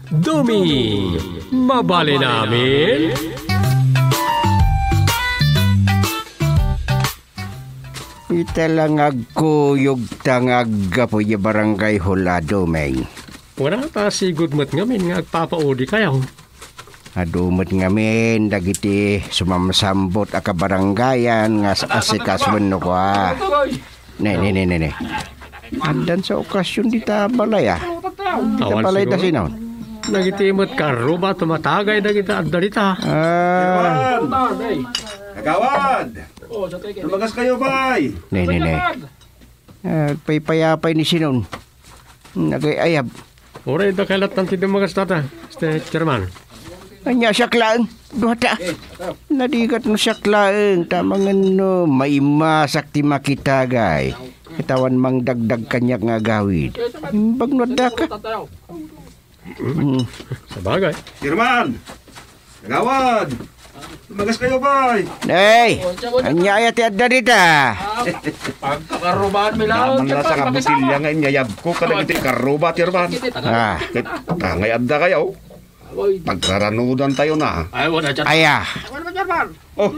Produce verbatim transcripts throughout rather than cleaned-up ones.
Duming, mabalin amin? Ita la nga agkuyogta nga aggapu idiay Barangay Hall a Duming. Wen, ta sigud met ngamin nga agpapaudikayo. Adu met ngamin dagiti sumamsambot a kabarangayan nga as-, asikaso wenno kua. Ne, ne, ne, ne, ne. Addan sa okasion dita balay, a. Dita balay da sino? Dagiti met karruba tumatagay dagiti adda dita. Ah. Kagawad! Lumagas kayo, bay! Ne, ne, ne. Ah, paypayapay ni sinon. Nagay-ayab. Uray da kay lattan ti dummagas dita, Mister Chairman. Ania siak laeng, duata. Narigat no siak laeng, ta mangan no maimasak ti makitagay. Ket awan mangdagdag kaniak nga agawid. Imbag no addaka. Mm. Sabagay. Chairman! Kagawad! Lumagas kayo, bay! Ay! Ania aya ti adda dita? Pagkakarrubahan mi laeng, Naman la sa nga botilya nga inyayabko, kadagiti karruba, Chairman. Ah. Ket, tangay adda kayo. Pagkaranudan tayo na. Ay, wala, Chairman. Aya. Wala, Chairman. Oh,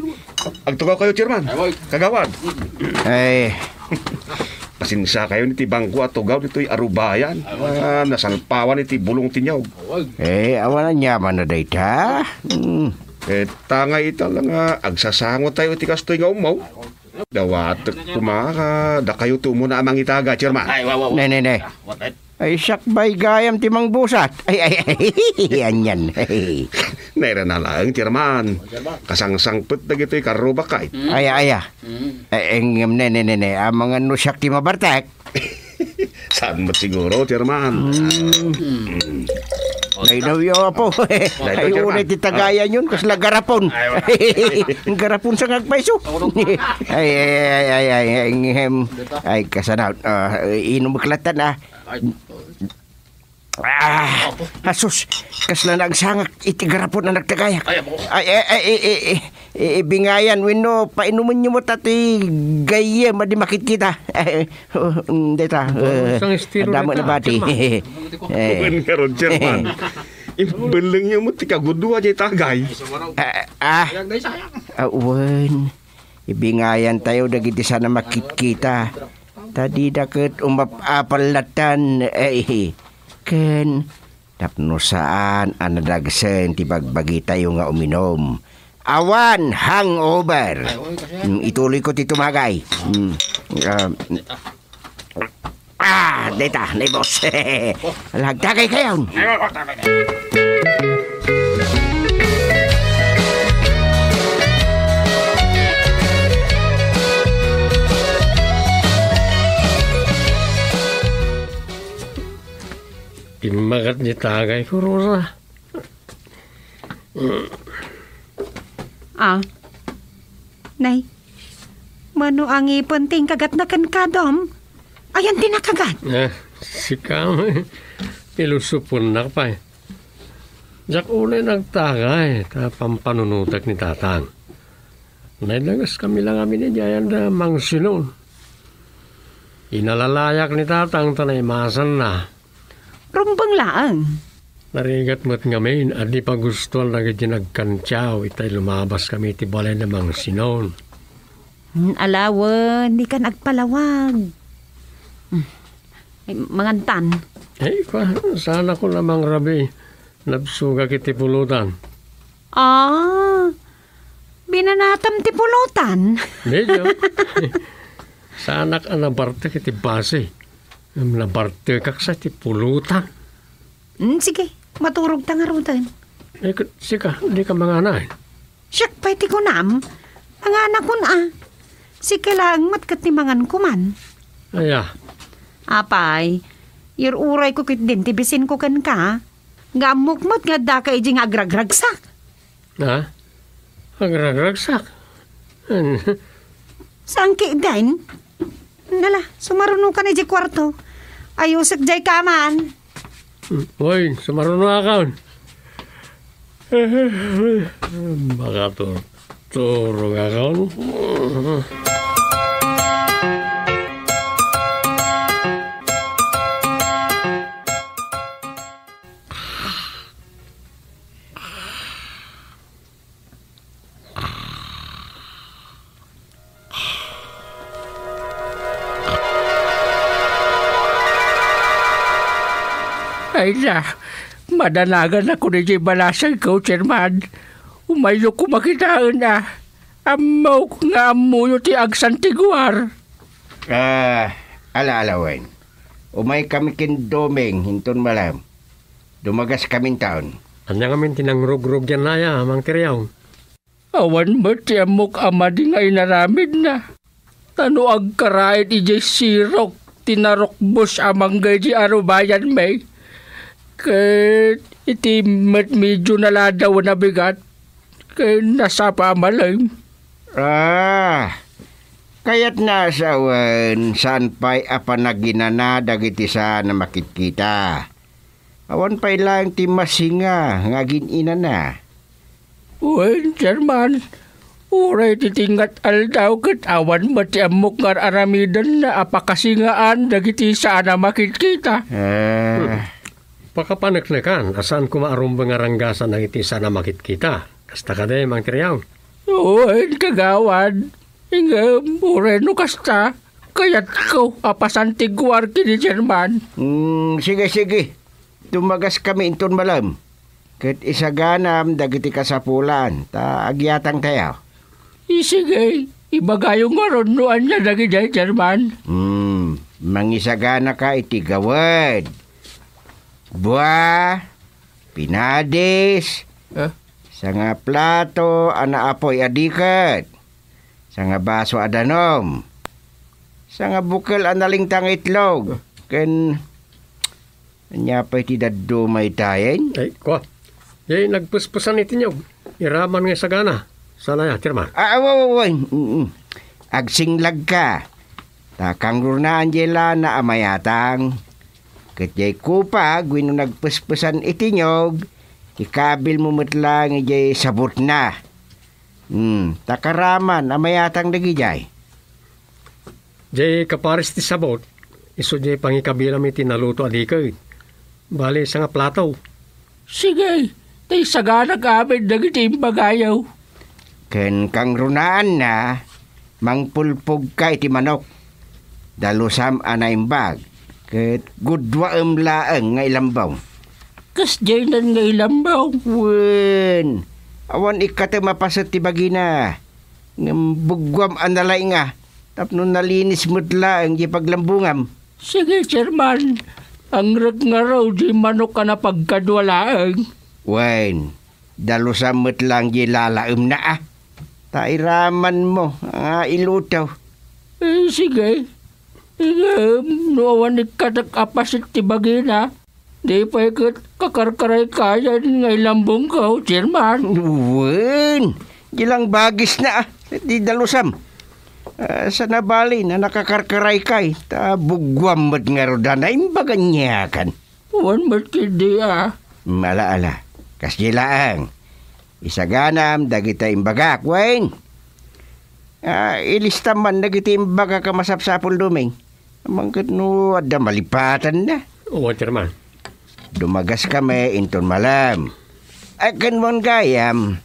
agtugaw kayo, Chairman. Ay, wait. Kagawad. Ay. Pasensia kayo ni ti bangko a tugaw ditoy arubayan. Ay, wait. Ah, nasalpawan iti bulong ti niyog. Ay, wait. Eh, awan aniaman na dayta. Hmm. Eh, tangay ita la nga agsasango tayo iti kastoy nga ummaw. Dawatek koma ka, dakayo ti umuna a mangitaga, Chairman. Ay, wa, wa, wa. Ne, ne, ne. What, what? Ay, siak bay gayam ti mangbusat. Ay, ay, ay, anian. Nairana laeng, Chairman. Kasangsangpet dagitoy karrubak kay. Mm. Aya, aya. Mm. Ay, ngem ne, ne, ne, ne. Amangan no siak ti mabartek. Saan met siguro, Chairman? Mm. Mm. Ay, daw yo, apo. Ay, Chairman. Unay ti tagayan yun, kasla garapon. Ay, wa. Garapon sa ngagpayso. Ay, ay, ay, ay, ay, ngem. Ay, kasanaw. Ah, inom klatan, ah. Ay. Ah, asus, kasla nagsangak iti garapon a nagtagayak. Ay, apo. Ay, ay, ay, i-, i-, i-, i-, ibingayan wenno painumenyo met ti gayyem a di makitkita. Ay, oh, mm, deta, eh, sang estilo adda met deta, nabati. Chairman. Eh. Wen ngarud, Chairman. Imbellengyo met ti kagudua diay tagay. Ah, ah. Ah, wen. Ibingayan tayo dagiti saan a makitkita. Ta dida ket umap-apal lattan, eh, ken tapno saan a nadagsen ti bagbagitayo nga uminom. Awan hangover. Ay, oy, kasi Mm, ituloy ko ti tumagay. Mm, ah, ah, deta, naibos. Lagtagay kayon. Immagat ni tagay ko, Rosa. Ah. Nay, mano a ngipen ti inkagatna kenka, Dom? Ayan ti nakagat? Eh, sika, pilosoponnak pay. Diak unay nagtagay, ta pampanunotek ni Tatang. Naidagas kami lang amin idiay ayan da Mang Sinon. Inalalayak ni Tatang ta naimasanna. Rumbeng laeng. Narigat met ngamin a di pagustuan dagiti nagkantiaw itay lumabas kami iti balay da Mang Sinon. Hmm, alawen, dikan agpalawag. Hmm. Ay, mangantan. Ay, kwa, saan ako na mangrabi. Nabsogak iti pulutan. Ah, binanatam ti pulutan? Medyo. Saanak a nabartek iti basi. Ngem nabartekak sa iti pulutan. Mm, sige, maturog ta ngaruden. Eh, ket sika, dika manganay? Siak pay ti kunam, manganakon a. Sika laeng met ket ti manganko man. Aya. Apay, ir-urayko ketdin ti bisinko kenka. Nga ammok met nga addaka idiay nga agragragsak. Ha? Agragragsak? Saan ketdin? Nala, sumarunokan idiay kuarto. Ayusek diay kaman. Uy, sumarunoakon. Baka turturongakon. Ay na, madanagan ako ni jay balasengko, Chairman. Umayyo koma kitaen a. Ammok nga ammoyo ti agsantiguar. Ah, ala, ala, wen. Umay kami ken Doming inton malem. Dumagas kami inton. Ania ngamin ti nangrugrugyan naya, Mang Tiriaw? Awan met ti ammok a madi nga inaramidna. Ta no agkaraid idiay sirok ti narukbos a mangga idiay arubayanmi, ket iti met medio naladaw a nabigat, ket nasapa a malem. Ah, kayatna a sawen, saan pay a panaginana dagiti saan a makitkita. Awan pay laeng ti masinga nga agin-inana. Wen, Chairman, uray ti tingngat aldaw ket awan met ti ammok nga ar-aramidenna a pakasingaan dagiti saan a makitkita. Ah. Hmm. Pakapaneknekan a saan koma a rumbeng a ranggasan dagiti saan a makitkita. Kasta kadi, Mang Tiriaw? Wen, Kagawad. Ngem, uray no kasta, kayatko a pasantiguar ken ni Chairman. Hmm, sige, sige. Dumagas kami inton malem. Ket isaganam dagiti kasapulan, ta agyatangtayo. Sige, ibagayo ngarud no ania dagidiay, Chairman. Hmm, mangisaganaka iti gawed. Bua, pinadis, Eh? Sanga plato a naapoy a diket, sanga baso a danum, sanga bukel a nalingtang itlog, ken ania pay ti dadduma itayen? Ay, kua. Jay nagpuspusan iti niyog. Iraman nga isagana. Sana ya, Chairman. Ah, awa, awa, awa. Mm, mm. Agsinglagka. Ta kangrunaan jay lana a mayatang. Ket jay kupag wenno nagpuspusan iti niyog, ikabilmo met laeng idiay sabutna. Hmm, ta karaman a mayatang dagidiay. Jay kaparis ti sabut, isu jay pangikabilam iti naluto a diket. Bali, sanga plato. Sige, ta isaganak amin dagiti imbagayo. Ken kangrunaanna, mangpulpogka iti manok. Dalusam a naimbag, ket gudwaem laeng nga ilambong. Kasdiaynan nga ilambong? Wen, awan ikkatem a paset ti bagina. Ngem bugguam a nalainga tapno nalinis met laeng diay paglambongam. Sige, Chairman. Angrek ngarud diay manok a napagkadua laeng. Wen, dalusam met laeng diay lalaemna a. Ta iramanmo nga iluto. Eh, sige. Ngem, no awan ikkatek a paset ti bagina, di pay ket kakarkaraykayan nga ilambongko, Chairman. Wen, di lang bagisna a, di dalusam. Ah, saan a bali a nakakarkaraykay, ta bugguam met ngarud a naimbag aniakan. Wen met ketdi a. Ala, ala. Kasdi laeng. Isaganam dagita imbagak, wen. Ah, ilistam man dagiti imbagak a masapsapul, Doming. Amangan no adda malipatanna. Wen, Chairman. Dumagaskami inton malem. Ket wen gayam,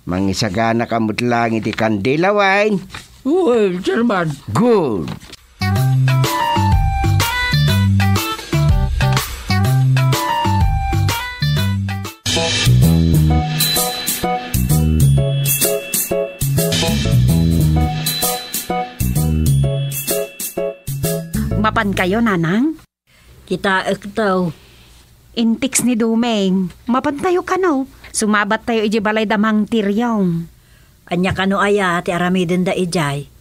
mangisaganaka met laeng iti kandila, wen. Wen, Chairman. Good. Mapankayo, Nanang? Kitaekto. Intiks ni Doming. Mapantayo kano? Sumabattayo idiay balay da Mang Tiriong. Ania kano aya ti aramidenda idiay?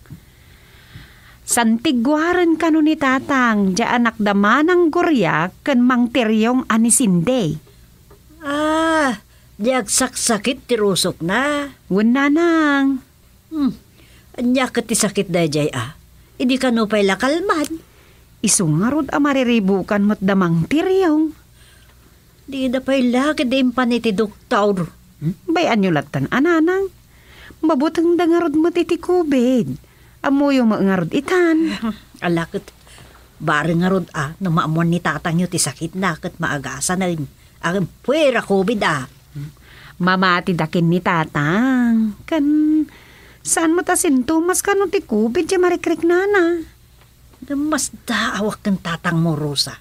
Santiguaren kano ni Tatang, diay anakda Manang Goria ken Mang Tiriong a ni Cindy. Ah, diay agsaksakit ti rusokna? Wen, Nanang. Hmm. Ania ket ti sakit daydiay a? Idi kano pay la kalman? Isu ngarud a mariribukan met da Mang Tiriong. Dida pay la ketdi impan iti doktor. Hmm? Bay-anyo lattan a, Nanang. Mabutengda ngarud met iti covid. Ammoyo met ngarud itan. Ala ket, bareng ngarud a, no maammuan ni tatangyo ti sakitna ket maagasanen. Agen, puera covid a. Mamatida ken ni tatang. Ken, saan met a sintomas kano ti covid diay marikriknana? Ngem masdaawak ken tatangmo, Rosa.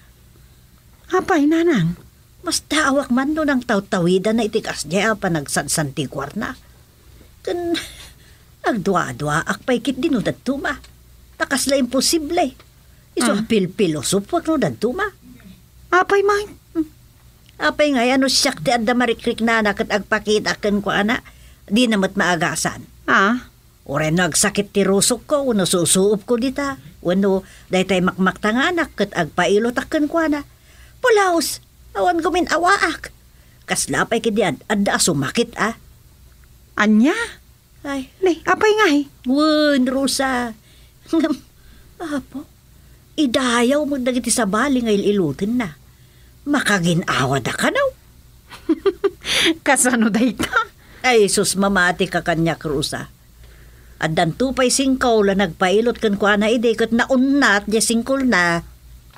Apay, Nanang? Mastaawak man no nangtawtawidanna iti kasdiay a panagsansantiguarna. Ken agduaduaak pay ketdi no dadduma. Ta kasla imposible. Isu a Ah. pilpilosopoak no dadduma. Apay man? Hmm. Apay ngay a no siak ti adda marikriknana ket agpakita kenkuana, dina met maagasan. Ah? Uray no agsakit ti rusokko wenno susuopko dita, wenno daytay makmaktanganak ket agpailotak kenkuana. Pulaos, awan gumin-awaak. Kasla pay ketdi ad-, adda a sumakit, a? Ania? Ay. Nay, apay ngay? Wen, Rosa. Ngem, Apo, idayaw met dagiti sabali nga il-ilotenna. Makagin-awada kano? Kasano dayta? Ay, sus, mamatika kaniak, Rosa. Addanto pay singkol a nagpailot kenkuana idi ket naunnat diay singkolna.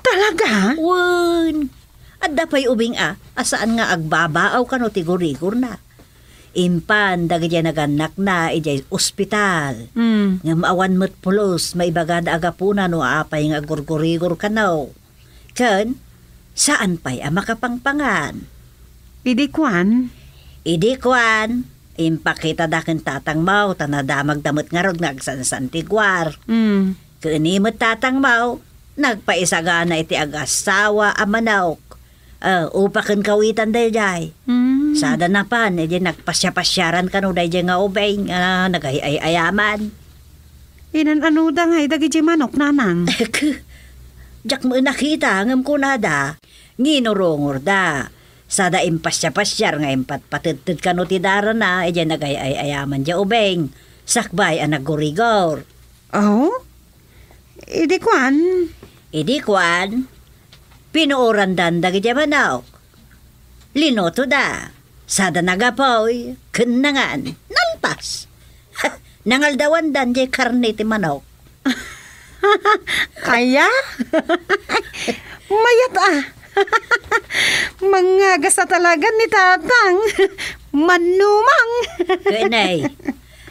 Talaga? Wen, adda pay ubing a, a saan nga agbabaaw kano ti gurigorna. Impan dagidiay nagannakna idiay ospital. Mm. Ngem awan met pulos maibagada a gapuna no apay nga agurgurigor kano. Ken saan pay a makapangpangan. Idi kuan? Idi kuan, impakitada ken tatangmo ta nadamagda met ngarud nga agsansan ti guar. Mm. Ken ni met tatangmo, nagpaisagana iti agassawa a manok. Ah, upaken kawitan daydiay. Mm. Sada napan, idi nagpasiapasiaran kano daydiay nga ubing, ah, nagay-ay-ayaman. Inan-anoda ngay dagiti manok, nanang? Diak met nakita, ngem kunada, nginurungorda. Sada impasiapasiar nga impatpatedded kano ti darana, idiay nagay-ay-ayaman diay ubing, sakbay a naggurigor. Oh? Idi kuan? Idi kuan, pinuorandan dagiti manok. Linutoda, sada nagapuy, ken nangan, nalpas. Nangaldawandan diay karne ti manok. Aya? Mayat a. Mangagas a talaga ni Tatang. Mannumang. Kenay,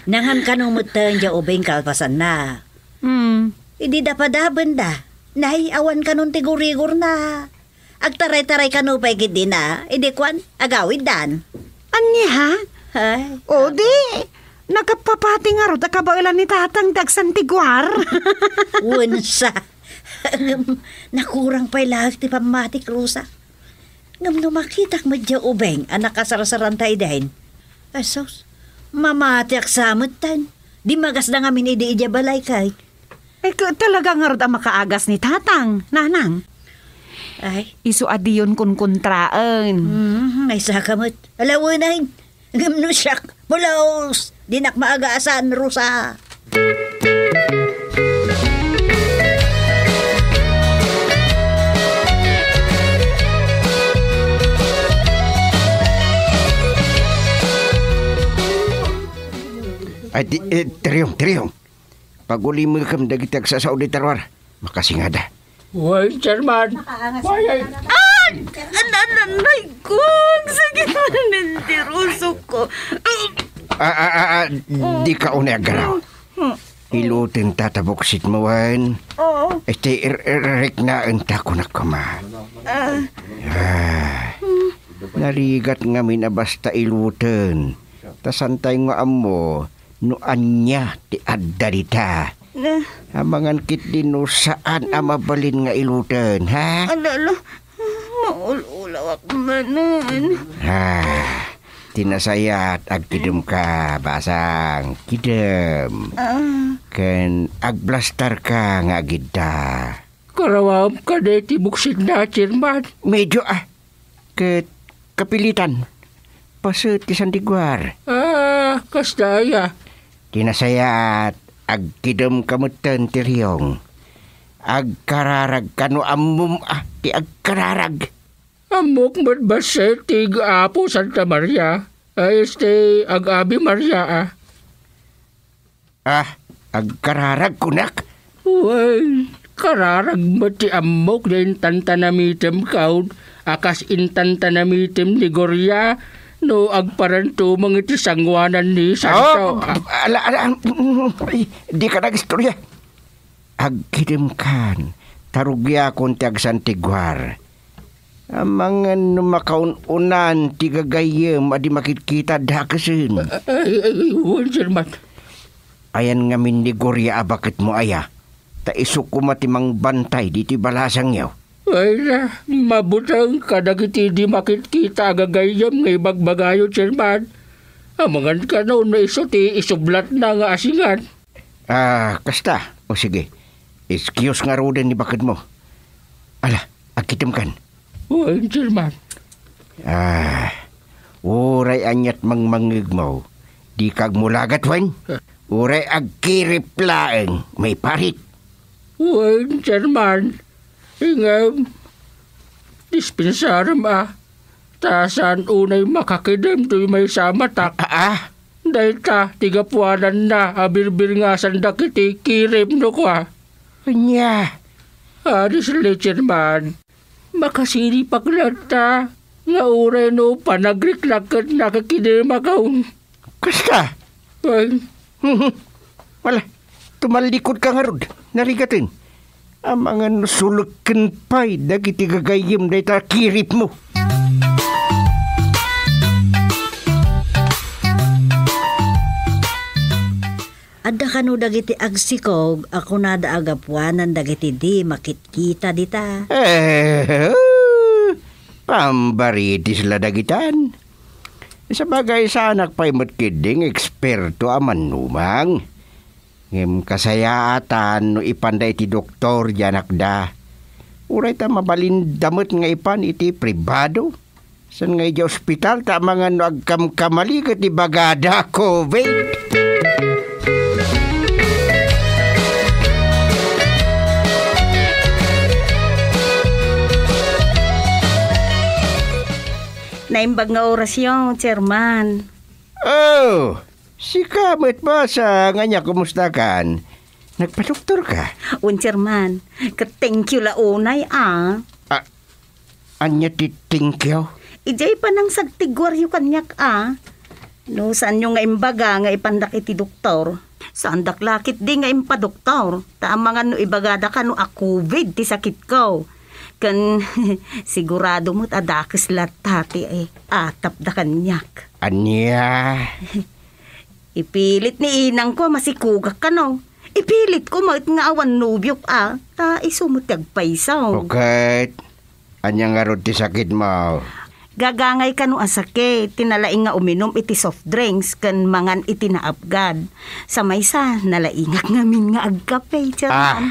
nangan kano metten diay ubing kalpasanna. Hmm. Idi dapadabenda, nay, awan kanon ti gurigorna. Agtaray-taray kano pay ketdina, idi kuan, agawiddan. Ania? Ay. O di, nagapapati ngarud a kabaelan ni Tatang ti agsantiguar. Wensa. Ngem, nakurang pay laeng ti pammatik, Rosa. Ngem no makitak met diay ubing a nakasarsaranta idin, ay sus, mamatiak sa metten. Di magasda ngamin idi idiay balay kay. Ay, ka-, talaga ngarud a makaagas ni Tatang, Nanang. Ay. Isu a diyon kunkuntraen. Mm, ay, saka met. Ala, wenay. Ngem no siak, pulaos, dinak maagasan, Rosa. Ay, ti-, eh, Tiriyong, Tiriyong. Pagulimekem dagiti agsasao dita ruar. Makasingada. Wen, Chairman. Wen, ay. An-, an-, an-, ay ko, agsakit manen ti rusokko. Ah, ah, ah, ah, dika unay aggaraw. Hmm. Ilotenta ta buksitmo, wen. Oo. Iti ir-, ir-, riknaenta kunak koma. Ah. Ah. Narigat ngamin a basta iloten. Ta santay nga ammo, no ania ti adda dita. Na. Amangan ketdi no saan a mabalin nga iloten, ha? Ala, ala, maul-ulawak manen. Ah, ti nasayaat, agkidemka, basang, kidem. Ah. Ken agblastarka nga agidda. Karawaem kadi ti buksitna, Chairman? Medyo, ah. Ket kapilitan. Paset ti santiguar. Ah, kasta aya. Ti nasayaat, agkidemka metten, Tiriyong. Agkararagka no ammom a ti agkararag. Ammok met bassit ti ig-Apo Santa Maria. Ay, este, ag-Ave Maria, ah. Ah, agkararag kunak? Wen, kararag met ti ammok nga intantanamitem, Kaud, a kas intantanamitem ni Gloria no agparantumeng iti sangoanan ni Santo. Oh, ah, ala, ala, mm, ay, dika nagastoria. Agkidemkan, ta rugiakon ti agsantiguar. Amangan no makaun-unan ti gagayyem a di makitkita dakesen. Ay, ay, ay, wen, Chairman. Ayan ngamin ni Gloria a baketmo aya? Ta isu koma ti mangbantay ditoy balasangyo. Ay na, mabuteng kadagiti di makitkita a gagayyem nga ibagbagayo, Chairman. Amangan kano no isu ti isublatna nga asingan. Ah, kasta. O sige, excuse ngaruden ni baketmo. Ala, agkitemkan. Wen, Chairman. Ah, uray aniat mangmangngegmo, dika agmulagat, wen? Uray agkirip laeng, maiparit. Wen, Chairman. Ngem, dispensarem a, ta saan unay makakidem toy maysa a matak. Ah, ah? Dayta ti gapuananna a birbirngasandak iti kirip no kua. Ania? Honestly, Chairman, makasiripak latta nga uray no panagriknak ket nakakidem ako. Kasta? Ay. Wala, tumalikod ka ngarud, narigaten. Amangan no sulekken pay dagiti gagayyem dayta a kiripmo. Adda kano dagiti agsikog a kunada a gapuanan dagiti di makitkita dita? Eh, pambaritis la dagitan. Sabagay, saanak pay met ketdi nga eksperto a mannumang. Ngem kasayaatan no ipanda iti doktor ti anakda. Uray ta mabalinda met nga ipan iti pribado. Saan nga idiay ospital ta amangan no agkamkamali ket ibagada COVID. Naimbag nga orasyo, Chairman. Oh, sika met, boss, ah, ngania, kumusta kan? Nagpadoktor ka? Wen, Chairman. Ket thank you la unay, ah. Ah, ania ti thank you? Idiay panangsagtiguaryo kaniak, ah. No saanyo nga imbaga nga ipandak iti doktor, saandak la ketdi nga impadoktor, ta amangan no ibagada kano a COVID ti sakitko. Ken sigurado met a dakes latta ti, eh, atapda kaniak. Ania? Ipilit ni inangko a masikogak kano. Ipilit ko met nga awan nobiok a, ta isu met ti agpayso. Ket, ania ngarud ti sakitmo? Gagangay kano a sakit, ti nalaing nga uminum iti soft drinks ken mangan iti naapgad. Sa maysa, nalaingak ngamin nga agkape, Chairman. Ah.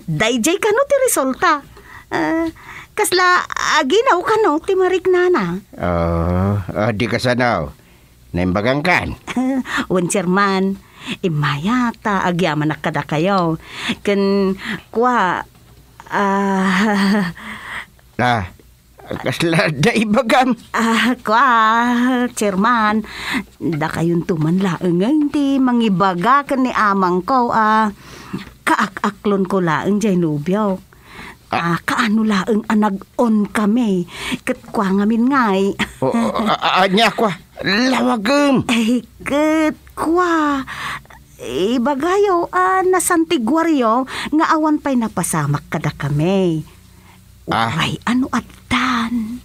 Daydiay kano ti resulta. Ah, kasla aginaw kano ti mariknana. Oh, ah, di kasano? Naimbagankan? Wen, Chairman, immay ta agyamanak kadakayo. Ken kua, ah, Ah, kasla da ibagam? Ah, kua, Chairman, dakayonto man laeng ngay ti mangibaga ken ni amangko a kaak-aklonko laeng jay nobio. Ah. Ah, kaano laeng a nag-on kami. Ket kua ngamin ngay. O, o, a-, a-, ania kua? Lawagem. Ay, ket kua. Ibagayo a nasantiguaryo nga awan pay napasamak kadakami. Ah. Uray, ano addan?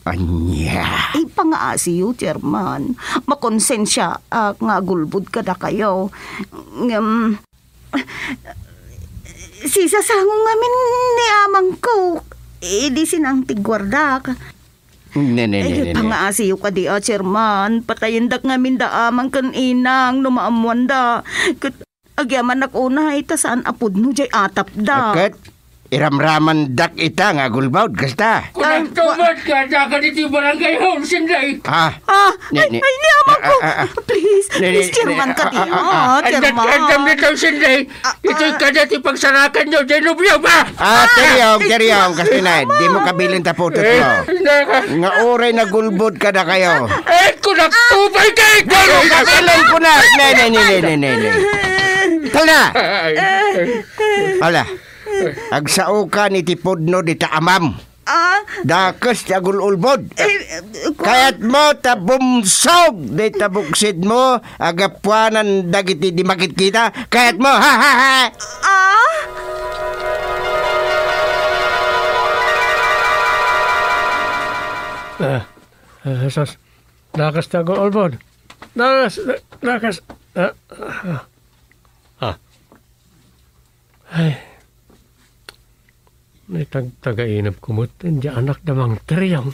Ania? Ipangaasiyo, Chairman. Makonsensiaak nga agulbod kadakayo. Ngem, sisasango ngamin ni amangko idi sinangtiguardak. Ne, ne, ne, Ay, ne, ne. Pangaasiyo kadi a, Chairman. Patayendak ngamin da amang ken inang no maammoanda. Ket agyamanak unay ta saan a pudno jay atapda. Ket iramramandak ita nga agulbod, kasta. Kunam Ay, met nga adda kaditi barangay hall, Sinday. Ah, Ah, ni, ay, ni, ay, ni amangko. Ah, ah, ah. Please, Ni, ni, please, Chairman ni, kadi. Ah, ah, ah, ah. Ah, Andam, Chairman. Andam dita, Sinday. Ah, Itoy ah. Kada ti pagsarakanyo, jay nobio ba? Ah, Teriom, Teriom, kastinay, di mo kabilin ta putot Eh, mo. Naka- Nga uray nagulbod kadakayo. Eh, kung nagtupay ka, ikaw Dali, ang kapilan ko na. Ne, ne, ne, ne, ne, ne, ne. Tala. Ay, ay. Ala. Agsaokan iti pudno dita amam. Ah? Dakes ti agul-ulbod. Eh, eh, ku- Kayatmo ta bumsog dayta buksidmo a gapuanan dagiti di makitkita. Kayatmo, ha, ha, ha! Ah? Ah, ah, sus. Nakas ti agul-ulbod. Nakas, na-, nakas. Ah, ah, ah. Ay. Naitagtagainep ko met, diay anak da Mang Triang.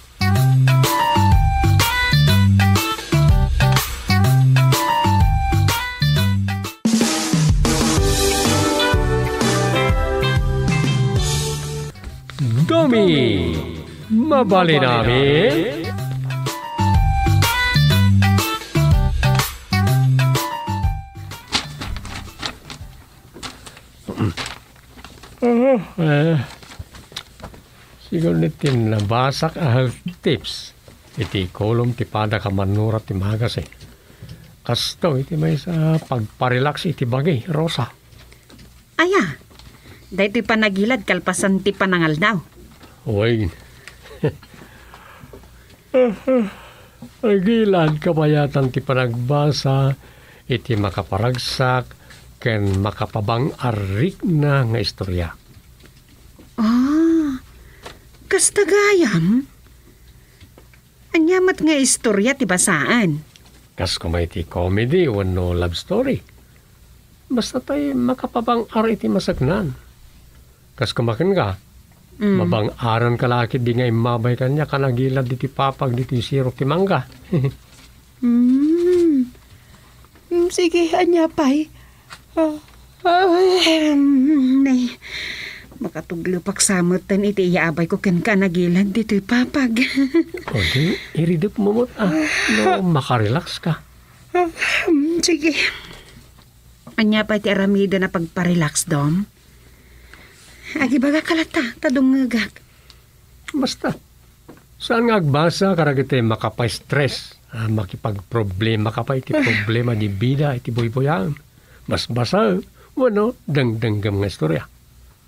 Domi, mabalin amin? Ah, eh, siguro ni ti nabasak a health tips iti kolum ti padak a mannurot ti magazine. Kasto iti maysa a pagparelax iti bagi, Rosa. Aya, daytoy panagilad kalpasan ti panangaldaw. Wen. Agilad kabayatan ti panagbasa iti makaparagsak ken makapabang-arikna nga istorya. Ah, kasta gayam? Ania met nga istorya ti basaan? Kas koma iti comedy wenno love story. Basta tay makapabang-ar iti masaknan. Kas koma kenka, Mm. mabang-aran ka la ketdi nga immabay kaniak a nagilad iti papag ditoy sirok ti mangga. Mm. Mm, sige, ania pay? Ah, ah, em, nay, makatuglepak sa metten iti iyaabay ko kenka a nagilad ditoy papag. O di, iridep mo met, ah, no makarelax ka. Ah, em, sige. Ania pay ti aramiden a pagparelax, Dom? Agibagak latta, ta dumngegak. Basta, saan nga agbasa kadagiti makapastress, a makipagproblema ka pay iti problema ti bida iti buybuyaem. Basbasa, wenno dengdenggem nga istorya.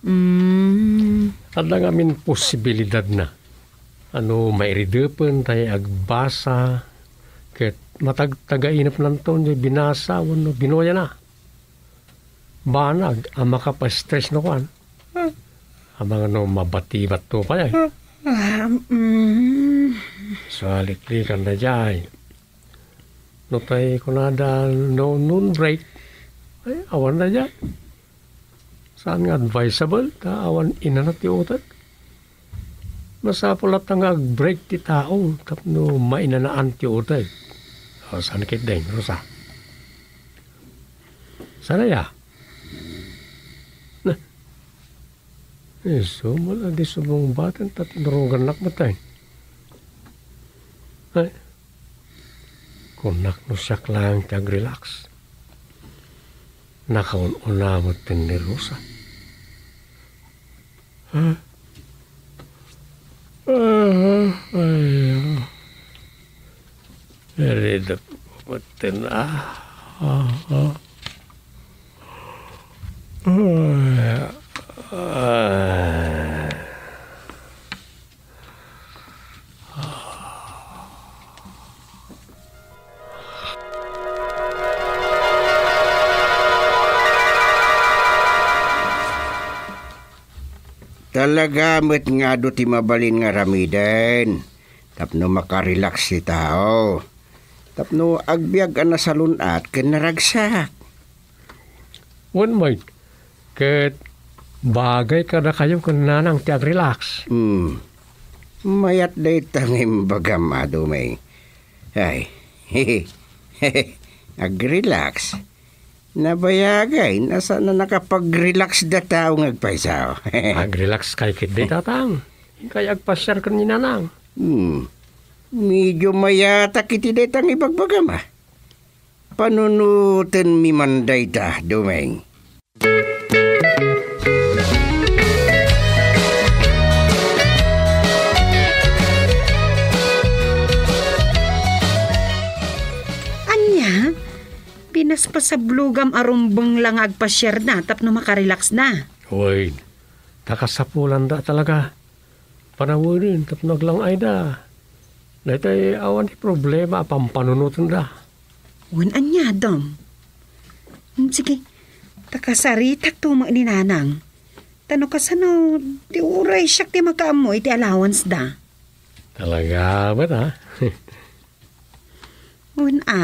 Mm. Adda ngamin posibilidadna. Ano, mairidepen tay agbasa, ket matagtagainepnanto diay binasa wenno binuyana. Banag a makapastress no kuan. Amangan no mabatibatto pay ay. Ah, mm. Saliklikan na jay. No tay kunada no noon break, ay, awan na jay. Saan nga advisable ta awan inana ti uteg? Masapul latta nga ag-break ti tao tapno mainanaan ti uteg. O, saan ketdin, Rosa? Saan aya? Na, isu man a di sumungbaten ta tinurogannak met ay. Ay, kunak no siak laeng ti ag-relax. Nakaun-una met ni Rosa. Ha? Ah, ay, ah. Iridep ko metten, ah. Ah, ah. Ay, ah. Talaga met nga adu ti mabalin nga aramiden tapno makarelax ti tao, tapno agbiag a nasalun-at ken naragsak. Wen met, ket bagay kadakayo ken nanang ti agrelax. Hmm. Mayat dayta nga imbagam, Adu Meng. Ay, agrelax. Nabayagay, no saan a nakapagrelax da tao nga agpayso. Agrelax kay ketdi, Tatang. Inkay agpasiar ken ni Nanang. Hmm. Medyo mayatak iti dayta nga ibagbagam, a. Panunotenmi man dayta, Domeng. Ania? Pinaspasablogam a rumbeng la nga agpasiarda tapno makarelaxda. Wen, ta kasapulanda talaga. Panawenen tapno aglang-ayda. Daytay awan ti problema a pampanunotenda. Wen ania, Dom? Hmm, sige, ta kasaritakto met ni Nanang. Ta no kasano, di uray siak ti makaammo iti allowance da. Talaga met, ha? Wen a,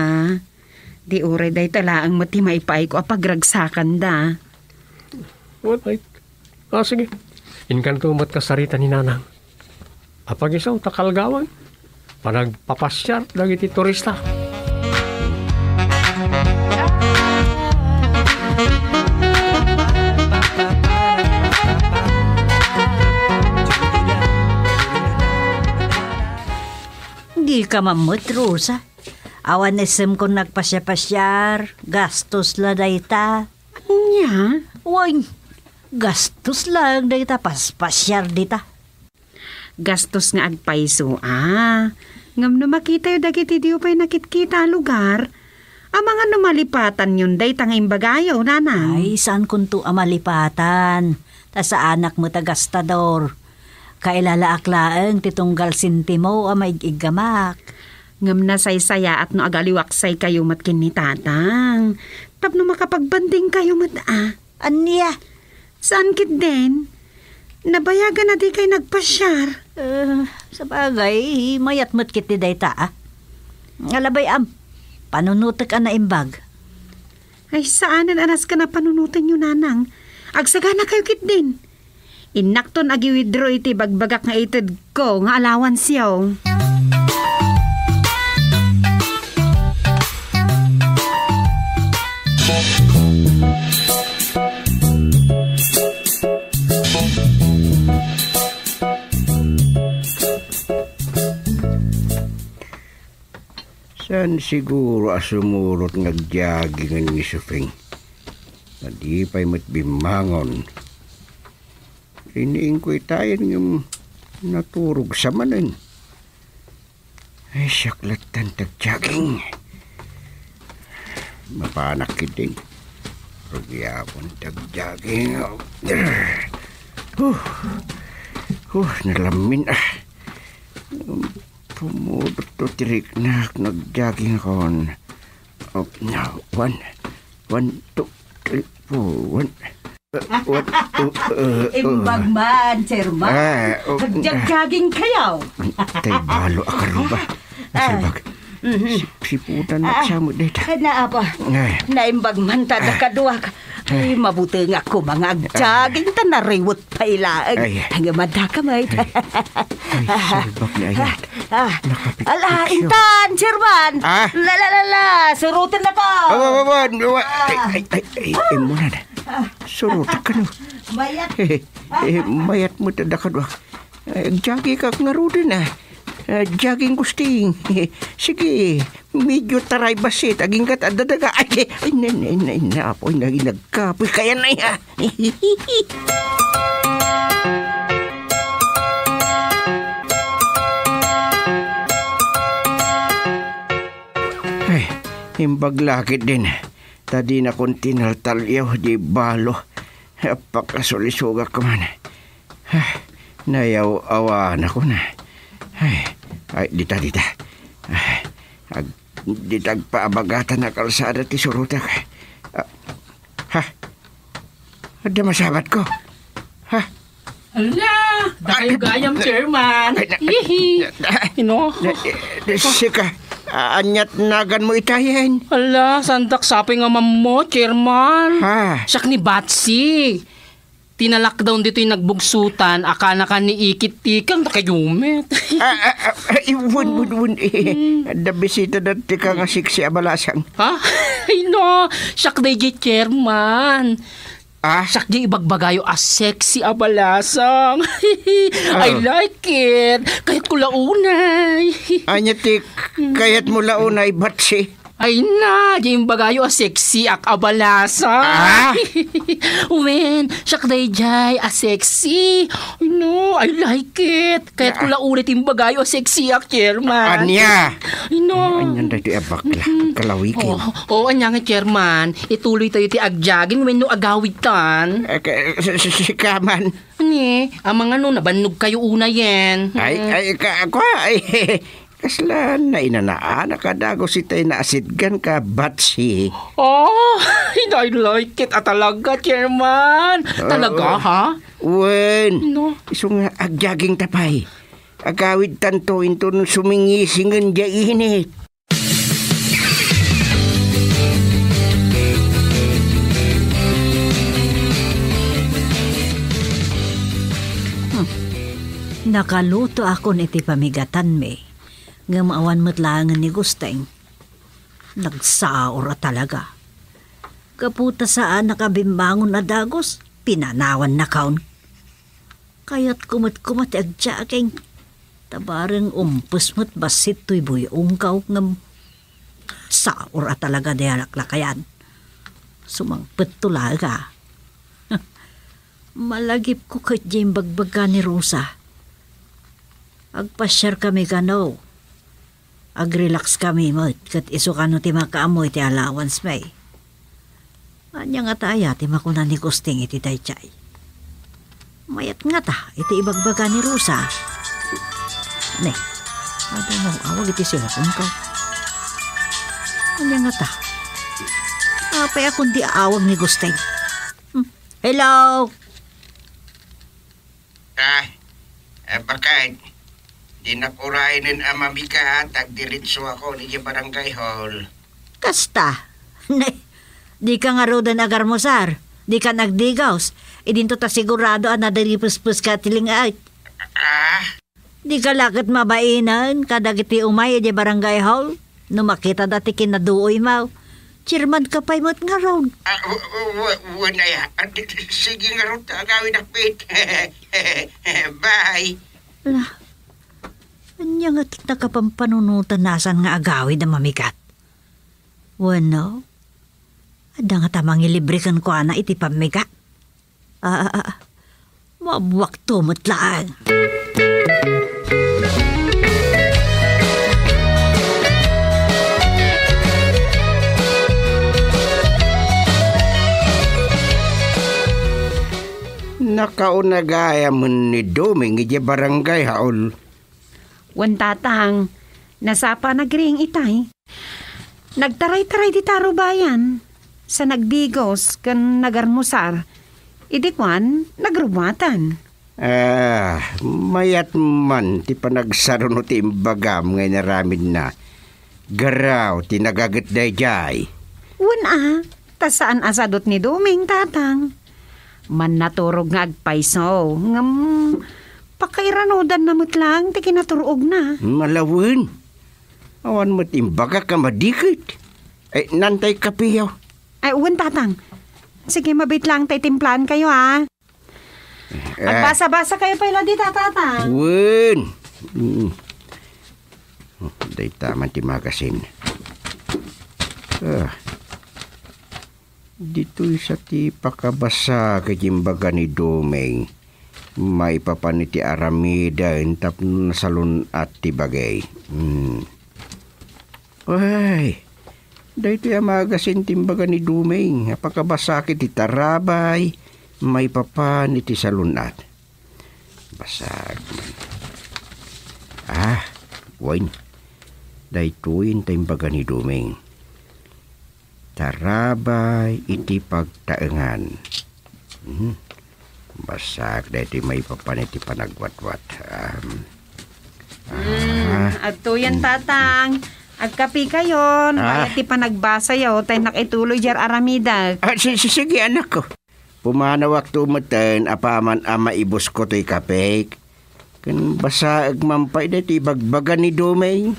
di uray dayta laeng met ti maipaayko a pagragsakanda. What? Ay, ah, sige. Inkanto met kasarita ni Nanang. Apag-isu ta kalgawan, panagpapasiar dagiti turista. Dika mammet, Rosa. Awan isem kon nagpasiar-pasiar, gastos la dayta. Ania? Wen, gastos laeng dayta paspasiar dita. Gastos nga agpayso, a. Ngem no makitayo dagiti diyo pay nakitkita a lugar, amangan no malipatanyon dayta nga imbagayo, nanang. Ay, saankonto a malipatan. Ta saanak met a gastador. Kailalaak laeng ti tunggal sentimo a maig-iggamak. Ngem nasaysayaat no agaliwaksaykayo met ken ni Tatang. Tapno makapagbandingkayo met, a. Ania? Saan ketdin? Nabayagan a dikay nagpasiar. Eh, sabagay, mayat met ketdi dayta, a. Alabay, am, panunotek a naimbag. Ay, saanen a nasken a panunotenyo, nanang. Agsaganakayo ketdin. Innakton agi-withdraw iti bagbagak nga itedko nga allowanceyo. Saan siguro a sumulot nga agjogging ni Sufing? Adi pay met bimmangon. Iniingko itayen ngem naturog sa manen. Ay, siak lattan ti agjogging. Mapanak ketdin. Rugiawan ti agjogging. Huh. Huh, nalammin, a. Pumudot to ti riknak, nagjogging akon. Oh, no. One, one, two, three, four, one. Uh, one, two, uh, uh. Imbag man, Chairman. Ah, oh, nagjogging kayo. Tay balo a karuba. Ah. Salbag. Mhm. Sip-siputan na sa mo dita. Ah, naapa? Ay. Naimbag man ta da kaduak. Ay, mabutengak koma nga agjogging ta nariwet pay laeng. Ay. Ay, nga madakam, ay. Ay, salbag ni ayat. Ah, ah. Ala, intan, Chairman. Ah? La, la, la, la. Surutan na ko. Awa, awa, awa. Ay, ay, ay, ay, ay, muna na. Surutan ka, no? Mayat. Eh, mayat mo, tanda ka, no? Ay, agjogging ka ngaruden, a. Ah, jogging, Gusting. Sige, medyo taray bassit, aginggat a dadaga. Ay, ay, na, na, na, na, apoy, naging nagkapoy, kaya na, ya. Ay, imbag la ketdin. Ta dinakon tinaltalyaw, di balo. Pakasulisogak man. Ah, nayaw-awanakon. Ay, ay, dita, dita. Ay, ag-, dita agpaabagatan a kalsada ti surutak. Ah, ha? Adda masabatko? Ha? Ala, dakayo gayam, Chairman. Ay, na-, Hihi. na-, Ino? na-, eh, sika, a-, aniat naganmo itayen? Ala, sandak sapay nga mammo, Chairman. Ha? Siak ni Batsi. Tinalakdaw ditoy nagbugsutan, a kanakan ni Ikit tikang, dakayo met. Ah, ah, ah, ah, wen, wen, wen, eh. Hmm. Adda bisita dati ka nga sexy a balasang. Ha? Ay, no. Siak dayjay, Chairman. Ah? Siak di ibagbagayo a sexy a balasang. I Ah. like it. Kayatko la unay. Ania ti kayatmo la unay, Batsi? Ay na, di imbagayo a sexy ak a balasang. Ah? Wen, siak dayjay a sexy. Ay no, I like it. Kayatko Ah. la unay ti imbagayo a sexy ak, Chairman. Ania? Ay, no. Anian daytoy a bakla? Mm-mm. Kalawiki. Oo, oo, ania nga, Chairman? Ituloy tayo ti agjogging wenno agawidtan? Eh, ka-, si-, si-, sika man. Ani, amangan no, nabannog kayo unayen. Ay, Mm. ay, ka-, ako, ay, kasla nainanaanak a dagus itay naasidgan ka, Batsi. Oh, I like it, a talaga, Chairman. Talaga, Oo. ha? Wen, No. isu nga agjogging ta pay. Agawidtanto inton sumingisingen diay init. Hmm. Nakalutoakon iti pamigatanmi, ngem awan met laengen ni Gusteng. Nagsaur a talaga. Gapu ta saanak a bimmangon a dagus, pinanawannakon. Kayatko met koma ti agjogging. Ta bareng umpes met bassit toy buy-ongko ngem saur a talaga diay laklakayan. Sumangpetto laeng a. Malagipko ket diay imbagbaga ni Rosa. Agpasiarkami kano. Agrelaxkami met ket isu kano ti makaammo iti allowancemi. Ania ngata aya ti makuna ni Gusteng iti daydiay? Mayat ngata iti ibagbaga ni Rosa? Ne, adda nga awag iti cellphoneko. Ania ngata? Apay a kundi aawag ni Gusteng? Hmm. Hello? Ah, eh, bakit? Dinak uraynen a mamigat, agdiretsoakon idiay barangay hall. Kasta? Ne, dika ngaruden agarmusar, dika nagdigaus, idinto ta sigurado a nadaripuspuska ti lingait. Ah? Dika la ket mabainen kadagiti umay idiay barangay hall? No makitada ti kinaduoymo, chairmanka pay met ngarud. Ah, w-, w-, w-, wen aya. Ah, di-, di-, sige ngarud ta agawidak met. Bye. La, ania nga ti nakapampanunotan a saan nga agawid a mamigat? Wenno, adda ngata mangilibre kenkuana iti pammigat? Ah, ah, ah. Mabuakto met laeng. Nakauna gayam ni Doming idiay barangay hall. Wen, Tatang, nasapa a nagriing itay. Nagtaraytaray ti tarubayan, sa nagdigos ken nagarmusar. Idi kuan, nagrubbuatan. Ah, mayat man ti panagsaruno ti imbagam nga inaramidna. Garaw ti nagaget daydiay. Wen a, ta saan a sadut ni Doming, Tatang. Mannaturog nga agpayso, ngem pakairanudanna met laeng ti kinatur-ogna. Malawen. Awan met imbagak a madiket. Ay, nantay kapiyo. Ay, wen, Tatang. Sige, mabit laeng tay timplaankayo, a. Eh. Agbasa-basakayo pay la dita, Tatang. Wen. Mm. Oh, dayta man ti magasin. Ah. Ditoy sa ti pakabasa ket imbaga ni Doming, maipapan iti aramiden tapno nasalun-at ti bagay. Hmm. Ay, daytoy a magasin ti imbaga ni Doming a pakabasa ket ti tarabay, maipapan iti salun-at. Basaek man. Ah, wen. Daytoyen ta imbaga ni Doming. Tarabay iti pagtaengan. Hmm. Basaek daytoy maipapan iti panagwatwat. Um, Hmm, ah. Adtoyen, Tatang. Agkapikayon, Ah. Bayat ti panagbasayo, ta innak ituloy diay aramidek. Ah, si-, si-, sige, anakko. Pumanawakto metten apaman a maibusko toy kapek. Ken basaek man pay daytoy ibagbaga ni Doming.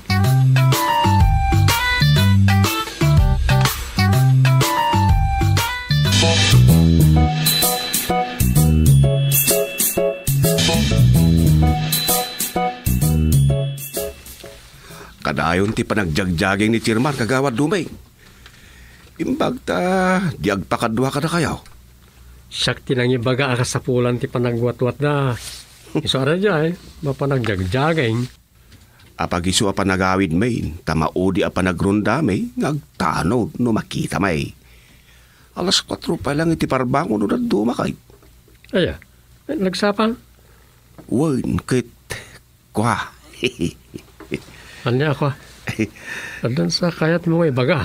Kadayon ti panagjagjaging ni Chairman Kagawad Doming. Imbag ta di agpakadua kadakayo. Siak ti nangibaga a kasapulan ti panagwatwatda. Isu a daydiay, mapanagjagjaging. Apagisu a panagawidmi, ta maudi a panagrondami nga agtanod no makitami. Alas kuatro pay lang iti parbangon no dadduma kay. Aya, nagsapa? Wen, ket Kua. Ania, kua? Addan sa kayatmo nga ibaga?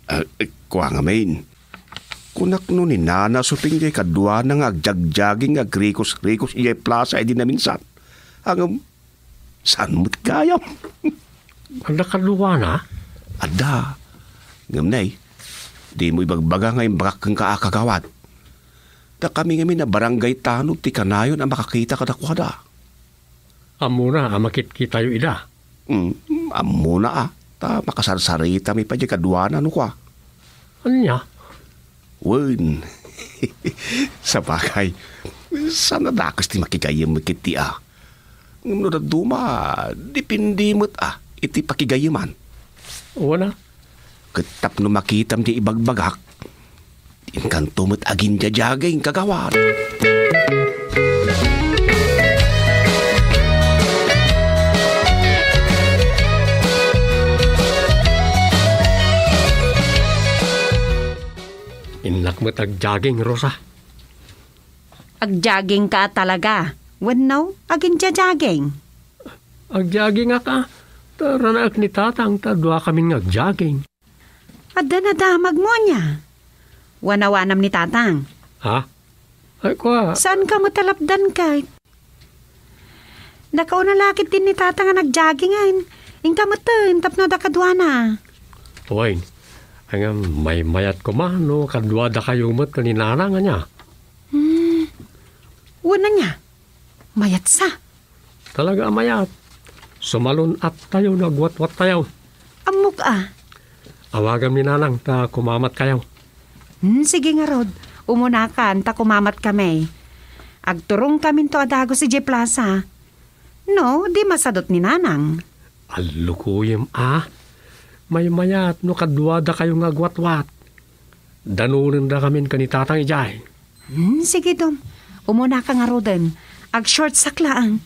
Ah, eh, kua ngamin. Kunak no ni Nana Suping diay kaduana nga agjagjaging nga agrikos-rikos idiay plasa idi naminsan. Ngem, Saan met gayam? Adda kaduana? Adda. Ngem nay, dimo ibagbaga nga imbagak kenka a kagawad. Ta kami ngamin a barangay tanod ti kanayon a makakita kadakuada. Ammona a makitkitayo ida? Mm, ammona a. Ta makasarsaritami pay diay kaduana no kua. Ania? Wen. Sabagay, saan a dakes ti makigayyem met ketdi a. Ngem no dadduma, depende met a iti pakigayyeman. Wen a. Ket tapno makitam ti ibagbagak, inkanto met agindiadiaging, kagawad. Innak met agjogging, Rosa. Agjoggingka talaga? Wenno, agindiadiaging? Agjoggingak a. Ta ranaek ni Tatang ta duakamin nga agjogging. Adda nadamagmo ania? Wanawanam ni Tatang. Ha? Ay, kua. Saanka met a lapdan ket? Nakauna la ketdin ni Tatang a nagjogging, ay. Inka metten tapno adda kaduana. Wen. Ay nga, maymayat koma no kaduadakayo met ken ni Nanang, ania? Hmm. Wen ania? Mayat sa. Talaga a mayat. Sumalun-attayo no agwatwattayo. Ammok a. Awagam ni Nanang ta kumamatkayo. Hmm, sige ngarud. Umunakan ta kumamatkami. Agturongkaminto a dagus idiay plaza. No, di masadut ni Nanang. Allukoyem a. Maymayat no kaduadakayo nga agwatwat. Danonendakamin ken ni Tatang idiay. Hmm, sige, Dom. Umunaka ngaruden. Ag-shortsak laeng.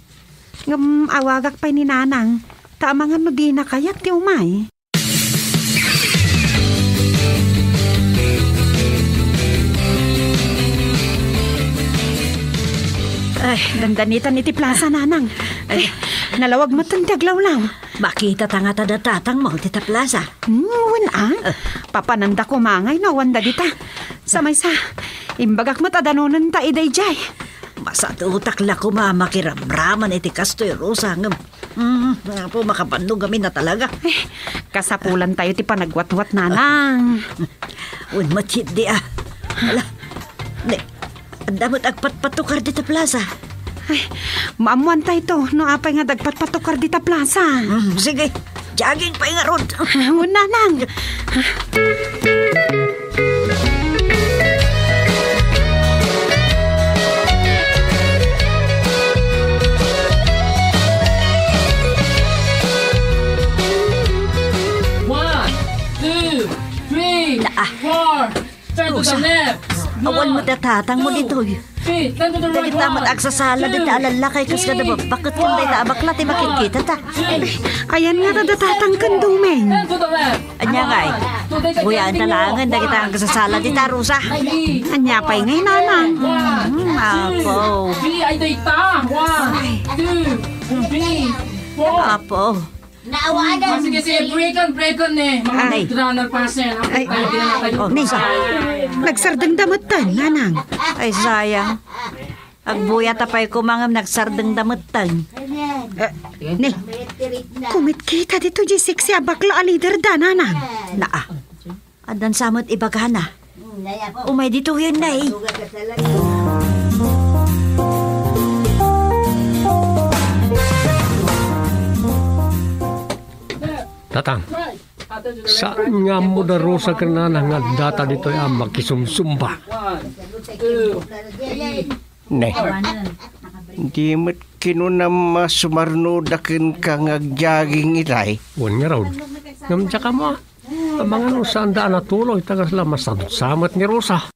Ngem awagak pay ni Nanang. Ta amangan no dina kayat ti umay. Ay, dandanitan iti plaza, Nanang. Ay, nalawag metten ti aglawlaw. Makitata ngata da Tatangmo dita plaza. Hmm, wen a. Eh. Papananda koma ngay no awanda dita. Sa maysa, imbagak met a danonenta ida idiay. Masadutak la koma makiramraman iti kastoy, Rosa, ngem, mm, Apo, makabannog amin a talaga. Eh, kasapulantayo ti panagwatwat, Nanang. Wen met ketdi a. Ala, ne, Adda met agpatpatukar dita plaza. Ay, maammoantayto no apay nga dagpatpatukar dita plaza. Mm, sige, jogging pay ngarud. Wen, Nanang. One, two, three, four. Turn to the left. Awan met a Tatangmo ditoy. Dagita met agsasala dita a lallaki kas kada babbaket ken dayta a bakla ti makitkitata. Ayan ngata da Tatang ken Doming. Ania ngay? Buyaenta laengen dagita agsasala dita, Rosa. Ania pay ngay, Nanang? Hmm, apo. Three, ay, dayta. One, two, three, four. Apo. Naawagan. Ah, sige, sige, break-an, break-an eh. Mga Ay. Runner pa siya, no? Ay. Tayo, tayo, tayo. Oh, Ni, nagsardengda metten, Nanang. Ay, sayang. Agbuyat a pay koma ngem nagsardengda metten. Eh, Ni, kumitkita dito di sexy a bakla a leader da, Nanang. Naa. Addan sa met ibagana. Umay ditoyen, nay. Tatang, saan nga ammo da Rosa ken Nanang nga addata ditoy a makisumsumba? Ne, di met kinunam a sumarnoda kenka nga agjogging itay? Wen ngarud. Ngem diak ammo, amangan no saanda a natuloy, ta kasla masadut sa met ni Rosa.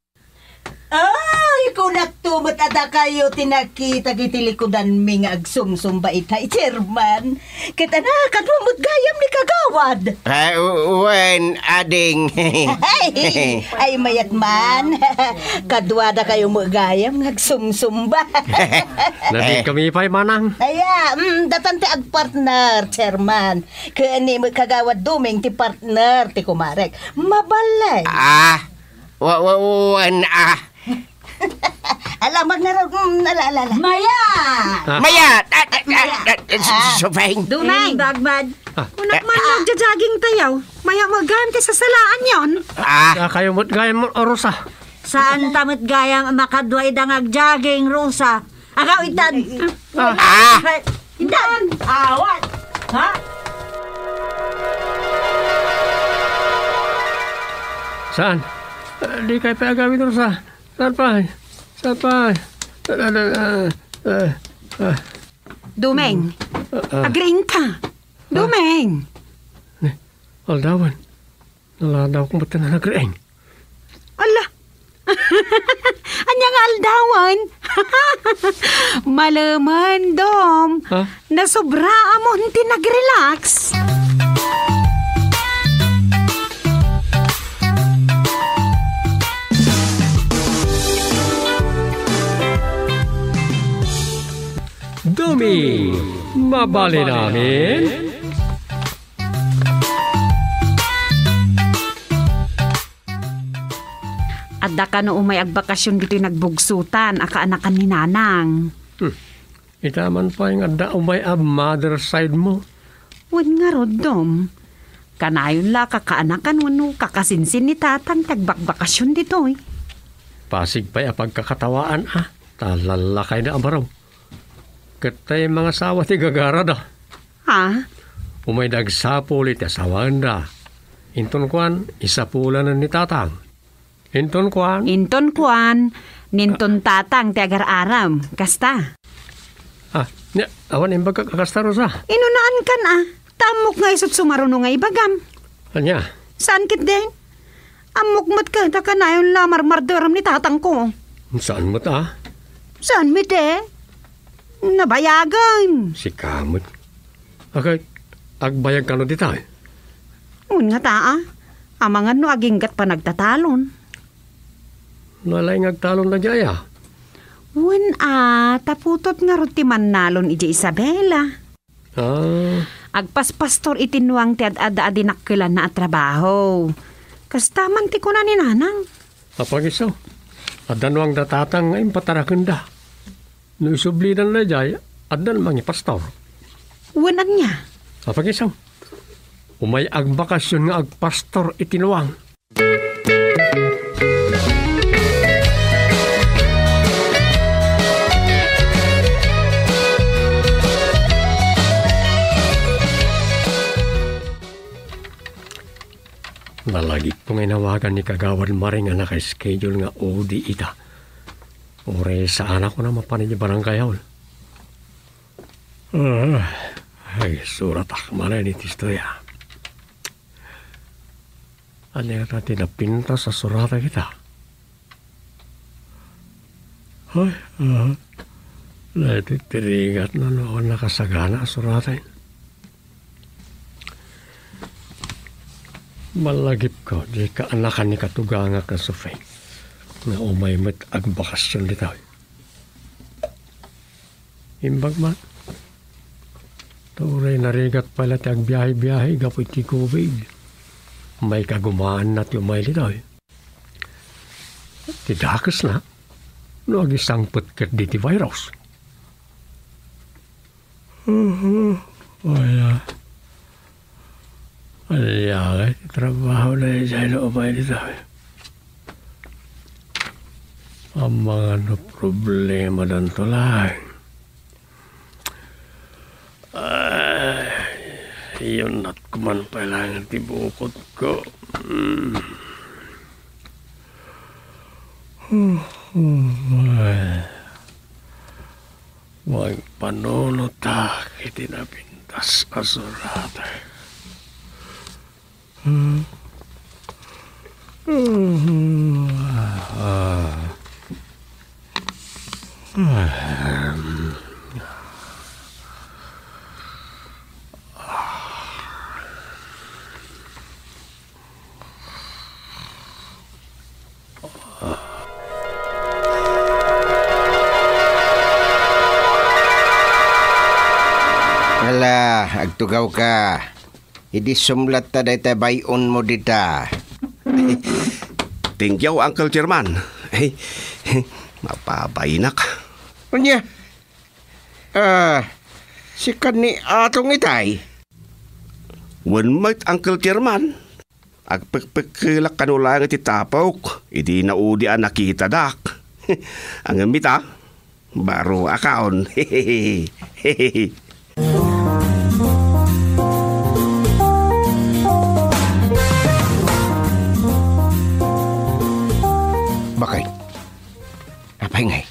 Ay, kunakto met a dakayo ti nakitak iti likudanmi nga agsumsumba itay, Chairman. Ket ana, kadua met gayam ni Kagawad. Ah, u-, wen, ading. Ay, ay, mayat man. Kaduadakayo met gayam nga agsumsumba. Nadinkami pay, Manang. Aya, mm, datan ti agpartner, Chairman. Ken ni met Kagawad Doming ti partner ti kumarek. Mabalay. Ah, wa-, wa-, wen, ah. Ala, magnaro, mm, ala, ala, ala. Maya! Ah. Maya! Ah, ah, ah, Maya. Ah, ah, ah, Supeng. Dumeng. Ay, bagmad. Ah. Kunak man, ah, nagja-jogging tayo. Maya, magayam ti sasalaan yon. Ah. Ah, kayo mo't gayam, Rosa. Saan ta met gayam a makadua ida nga agjogging, Rosa? Agaw, itan. Ah. Ah. Itan. Awat. Ha? Saan? Ah, di kayo pay agawid, Rosa. Saan pay? Saan pay? Ah, ah, ah, ah, ah. Dumeng. Ah, ah. Agriing ka. Ah. Dumeng. Ni, aldawan. Naladaw ko met nga nagriing. Ala! Ania nga aldawan? Malemen, Dom. Ha? Nasobra amon ti nagrelax. Dumeng, mabalin amin? Adda kano umay agbakasyon ditoy nagbugsotan a kaanakan ni Nanang? Hmm. Ita man pay nga adda umay a mother side mo. Wen ngarud, Dom. Kanayon la a kakaanakan wenno kakasinsin ni Tatang ti agbakbakasyon ditoy. Pasig pay a pagkakatawaan, a, ta lallakayda a baro. Ket tay mangasawa ti gagarada. Ha? Umayda agsapul iti asawaenda. Inton kuan, isapulanen ni Tatang. Inton kuan? Inton kuan, ninton Tatang ti agar-aram. Kasta. Ah, nia, awan imbagak a kasta, Rosa. Inunaankan a. Ta ammok nga isut' sumaruno nga ibagam. Ania? Saan ketdin? Ammok met ket a kanayon la marmardaram ni tatangko. Saan met a? Saan met, e? Nabayagen. Sika met. Agay, agbayag kano ditay? Wen ngata a. Amangan no aginggat panagtatalon. Nalaing agtalon daydiay a? Wen a, ta putot ngarud ti mannalon idiay Isabela. Ah. Agpaspastor iti nuang ti ad-adda a dinakkelanna a trabaho. Kasta man ti kuna ni Nanang. Apagiso, adda nuang da tatang nga impatarakenda. No isublidan daydiay, addan mangipastor. Wen ania? Apagiso, umay agbakasyon nga agpastor iti nuang. Nalagipko nga inawagan ni Kagawad Maring a naka-schedule nga O D ita. Uray saanak a mapan idiay barangay hall. Ah, ay, suratak manen iti istorya. Ania ngata ti napintas a suratak ita? Ay, ah, daytoy ti rigatna no awan nakasagana a suratayo. Malagipko, di kaanakan ni katugangak a Sophie nga umay met agbakasyon ditoy. Imbag man. Ta uray narigat pay la ti agbiahe-biahe gapu iti COVID. Maikagumaanna ti umay ditoy. Ti dakesna, no agisangpet ketdi ti virus. Mhm. Aya. Ania ngay ti trabaho daydiay no umay ditoy? Amangan no problema danto laeng. Ay, iyunat ko man pay laeng ti bukotko. Mm. Ay. Magpanunotak iti napintas a suratek. Ala, agtugawka. Idi sumlatta dayta bay-onmo dita. Thank you, Uncle Chairman. Mapabainak. Ania? Ah, sika ni Atong itay? Wen met, Uncle Chairman. Agpekpekkelak kano laeng iti tapok idi naudi a nakitadak. Ngem ita, baro a kaon. Bakay, apay ngay?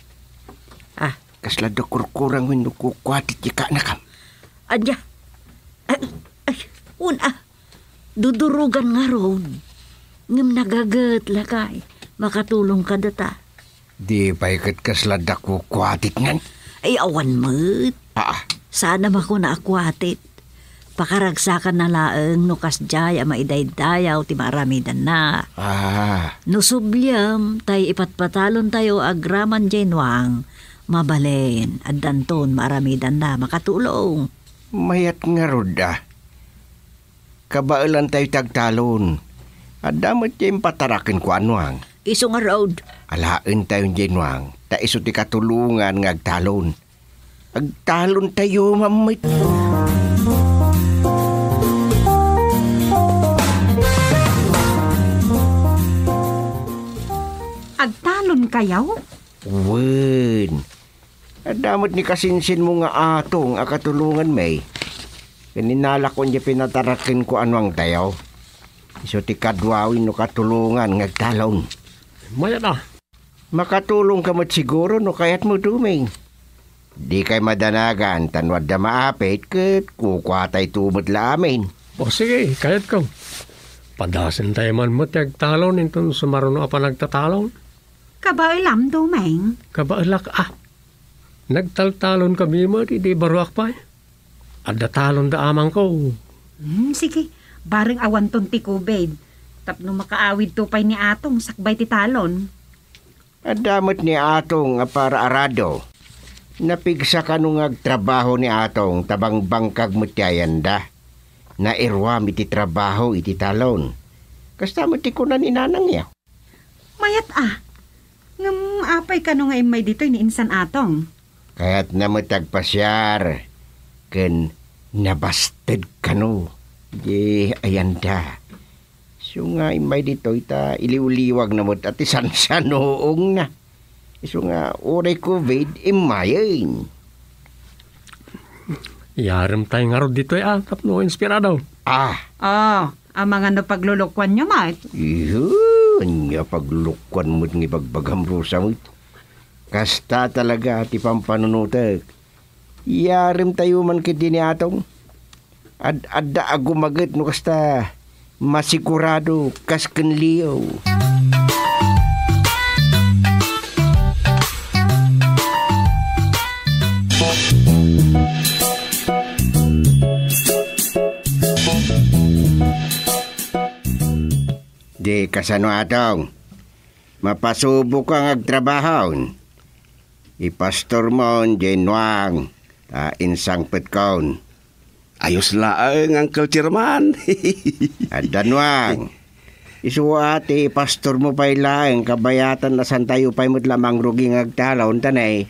Ah. Kasla da kurkurang wenno kukuatit ti kaanakam? Ania? Ay, ay, una. Dudurugan ngarud. Ngem nagaget, lakay. Makatulong ka data. Di pay ket kasla da kukuatit ngan? Ay, awan met. Aa. Sana makuna a kuatit. Pakaragsakanna laeng no kasdiay a maidaydayaw ti maaramidanna. Ah. No subliam, tay ipatpatalontayo agraman diay nuang, mabalin, addanton maaramidanna makatulong. Mayat ngarud a. Kabaelantayo ti agtalon. Adda met diay impataraken kua nuang. Isu ngarud. Alaentayo diay nuang, ta isu ti katulongan nga agtalon. Agtalontayo mammet. Agtalonkayo? Wen. Adda met ni kasinsinmo nga Atong a katulonganmi. Ken innalakon diay pinataraken kua nuangtayo. Isu ti kadua wenno katulongan nga agtalon. Mayat a. Makatulongka met siguro no kayatmo, Doming. Dikay madanagan ta no adda maapit ket kukuatayto met la amin. O sige, kayatko. Padasentayo man met ti agtalon inton sumaruno a panagtatalon. Kabaelam, Doming? Kabaelak a. Nagtaltalon kami met idi baruak pay. Adda talon da amangko. Hmm, sige. Bareng awanton ti covid. Tapno makaawidto pay ni Atong sakbay ti talon. Adda met ni Atong a para-arado. Napigsa kano nga agtrabaho ni Atong ta bangbangkag met ti ayanda. Nairuam iti trabaho iti talon. Kasta met ti kuna ni nanangyo. Mayat a. Ngem apay kano nga immay ditoy ni insan Atong? Kayatna met agpasiar ken nabasted kano. Di ayanda. Isu nga immay ditoy ta iliwliwagna met a ti sansanuongna. Isu nga uray covid, immayen. Yarem tayo ngarud ditoy a tapno inspirado. Ah. Ah, amangan no paglulukuanyo met. Iyo, ania paglulukuan met nga ibagbagam, Rosa, met. Kasta talaga ti pampanunotek. Yarem tayo man ketdi ni Atong. Ad-adda a gumaget no kasta masigurado kas ken Leo. Di kasano, Atong? Mapasuboka nga agtrabahon. Ipastormon diay nuang ta insangpetkon. Ayos laeng, Uncle Chairman. Adda nuang. Isu a ti ipastormo pay laeng kabayatan a santayo pay met la mangrugi nga agtalon ta ne,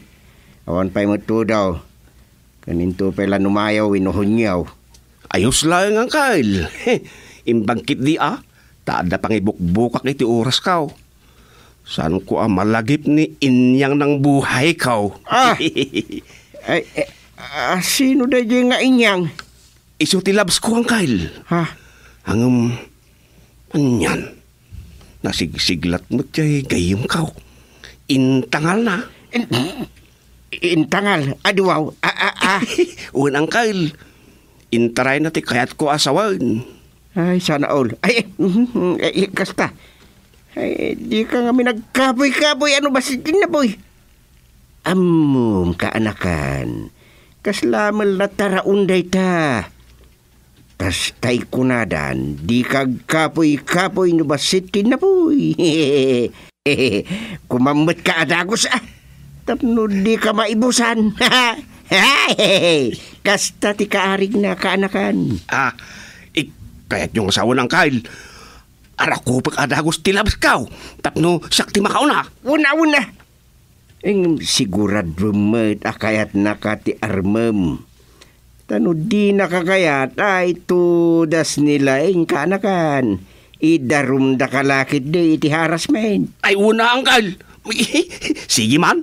awan pay met tudo. Ken into pay la numayo wenno hunyo. Ayos laeng, Uncle. Imbag ketdi a, ta adda pangibukbukak iti orasko. Saanko a malagip ni inyang nang buhayko. Ah! Ay, eh, ah, sino daydiay nga inyang? Isu ti labsko, Uncle. Ha? Ngem, anian? Nasigsiglat met diay gayyemko. Intangalna. In-, intangal? Aduaw? Ah, ah, ah. Wen, Uncle. Intarayna ti kayatko a sawen. Ay, sana all. Ay, eh, mhm, eh, eh, kasta. Ay, dika ngamin agkapuy-kapuy, ano ba si Tinapoy? Ammom, kaanakan. Kasla met la taraon dayta. Kastay kunadan, dika agkapuy-kapuy no bassit ti napuy. Kumammet ka a dagus, ah. Tapno dika maibusan. Kasta ti kaarigna, kaanakan. Ah, ik-, kayatyo nga sawen, Uncle. Arakupek a dagus ti labsko, tapno siak ti makauna. Una, una. Ngem siguradom met a kayatnaka ti armem. Ta no dinaka kayat, ay, tudas ni laeng kanakan. Idarumdaka la ketdi iti harassment. Ay, una, Uncle. Sige man.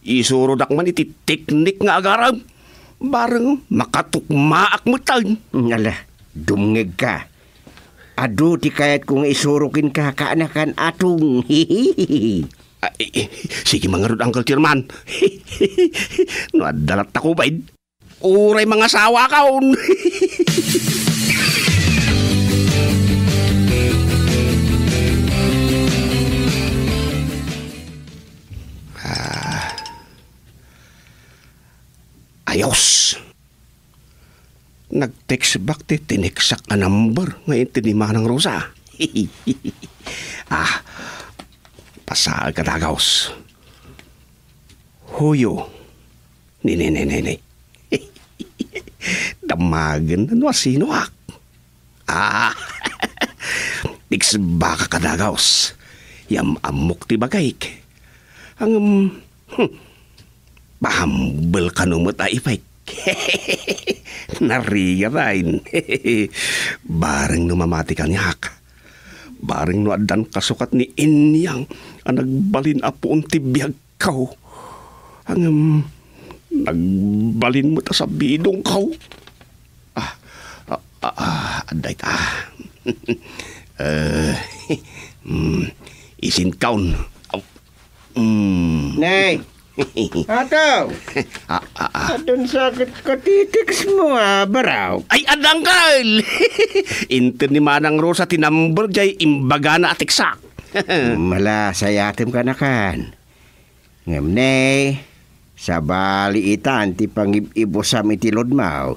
Isurodak man iti teknik nga agarem. Bareng makatukmaak metten. Ala, dumngegka. Adu ti kayatko nga isuro kenka, kanakan, Atong. Ah, eh, eh, sige man ngarud, Uncle Chairman. No adda latta ko baid, uray mangasawakon. Ah. Ayos. Nag-text back ti tineksak a number nga inted ni Manang Rosa. Ah, pasaag a dagaws. Huyo. Ni, ni, ni, ni, ni. Damagen no asinoak. Ah, text back a dagaws. Yam-ammok ti bagik. Ngem, hmm, pahambel kano met a ipek. Narigat ayn. Bareng no mamati kaniak. Bareng no addan kasukat ni Inyang a nagbalin a puon ti biagko. Ngem, nagbalin met a sabidongko. Ah, ah, ah, ah, adda ita. Eh, mm, isinkaon. Aw, mm. Nay! Ataw! Ah, ah, ah. Adun sa ket katitiks mo, ah, baraw. Ay, adda, Uncle! Inted ni Manang Rosa ti number jay imbagana a teksak. Mala, sayatem kanakan. Ngem ne, sabali itan ti pangib-ibusam iti ludmaw.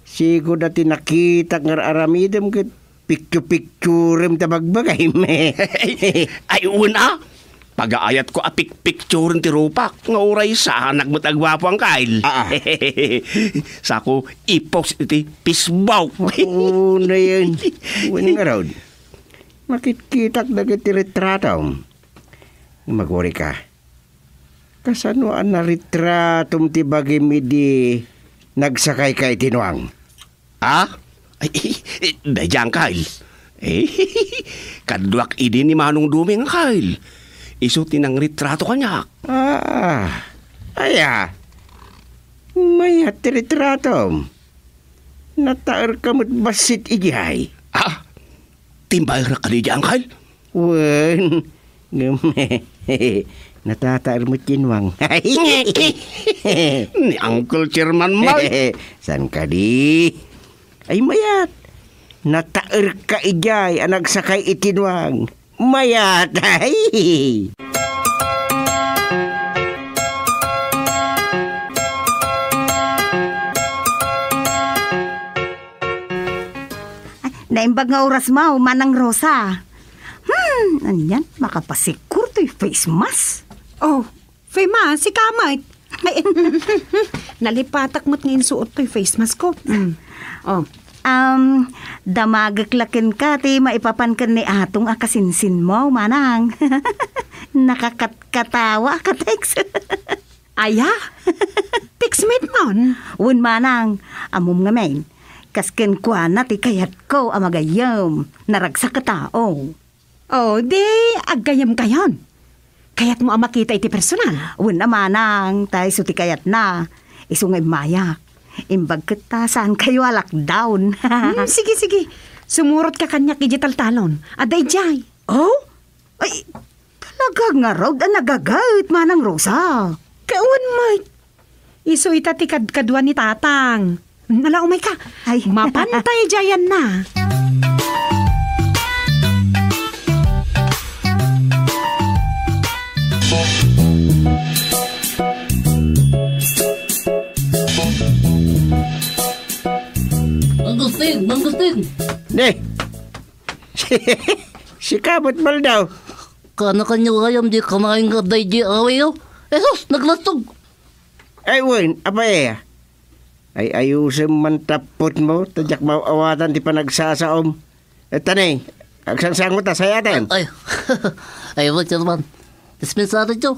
Sigud a ti nakitak nga ar-aramidem ket piktu-pikturem ta bagbagayem. Ay, wen a. Pagaayatko a pikpikturen ti rupak nga uray saanak met a guapo, Uncle. Ah, ah. Sako i-post iti Facebook. Unayen. Wen ngarud. Makitkitak dagiti retratom. Magurika. Kasano a naritratom ti bagim idi nagsakayka iti nuang? Ah? Ay, eh, eh, daydiay, Uncle. Eh, kaduak idi ni Manong Duming, Uncle. Isu ti nangritrato kaniak. Ah, aya. Mayat ti ritratom. Nataerka met bassit idiay. Ah? Timbaerak kadi, Uncle? Wen, ngem, natataer met ti nuang. Ni Uncle Chairman, Mike. Saan kadi? Ay, mayat. Nataerka idiay a nagsakay iti nuang. Mayat, ay. Naimbag nga oras mo, Manang Rosa. Hmm, anian, makapasikor toy face mask. Oh, Fema, sika met. Ay, nalipatak met nga insuot toy face mask ko. Mm. Oh. Um, damagek la kenka ti maipapan ken ni Atong a kasinsinmo, Manang. Nakakatkatawa a ka-text. Aya? Text met man? Wen, Manang. Ammom ngamin. Kas kenkuana ti kayatko a magayyem. Naragsak a tao. Oh, di, aggayyemkayon. Kayatmo a makita iti personal? Wen a, Manang, ta isu ti kayatna. Isu nga immayak. Imbag ket ta saankayo a lockdown. Hmm, sige, sige. Sumurotka kaniak idiay taltalon. Adda idiay. Oh? Ay, talaga ngarud a nagagaet, Manang Rosa. Kawan, Mike. Isu ita ti kadkadua ni Tatang. Ala, umayka. Ay. Mapantay diayanna. Mang Gustin, Mang Gustin. Ne. Sika met, Baldaw. Kanakanyo gayam di kanayon nga adda idiay awiyo? Jesus, naglastog. Ay, wen, apay aya? Ay, ayusem man ta putmo, ta diak maaw-awatan ti panagsasaom. Ita ne, agsangsango ta, sayaten. Ay, ay, wen, Chairman. Dispensaryo.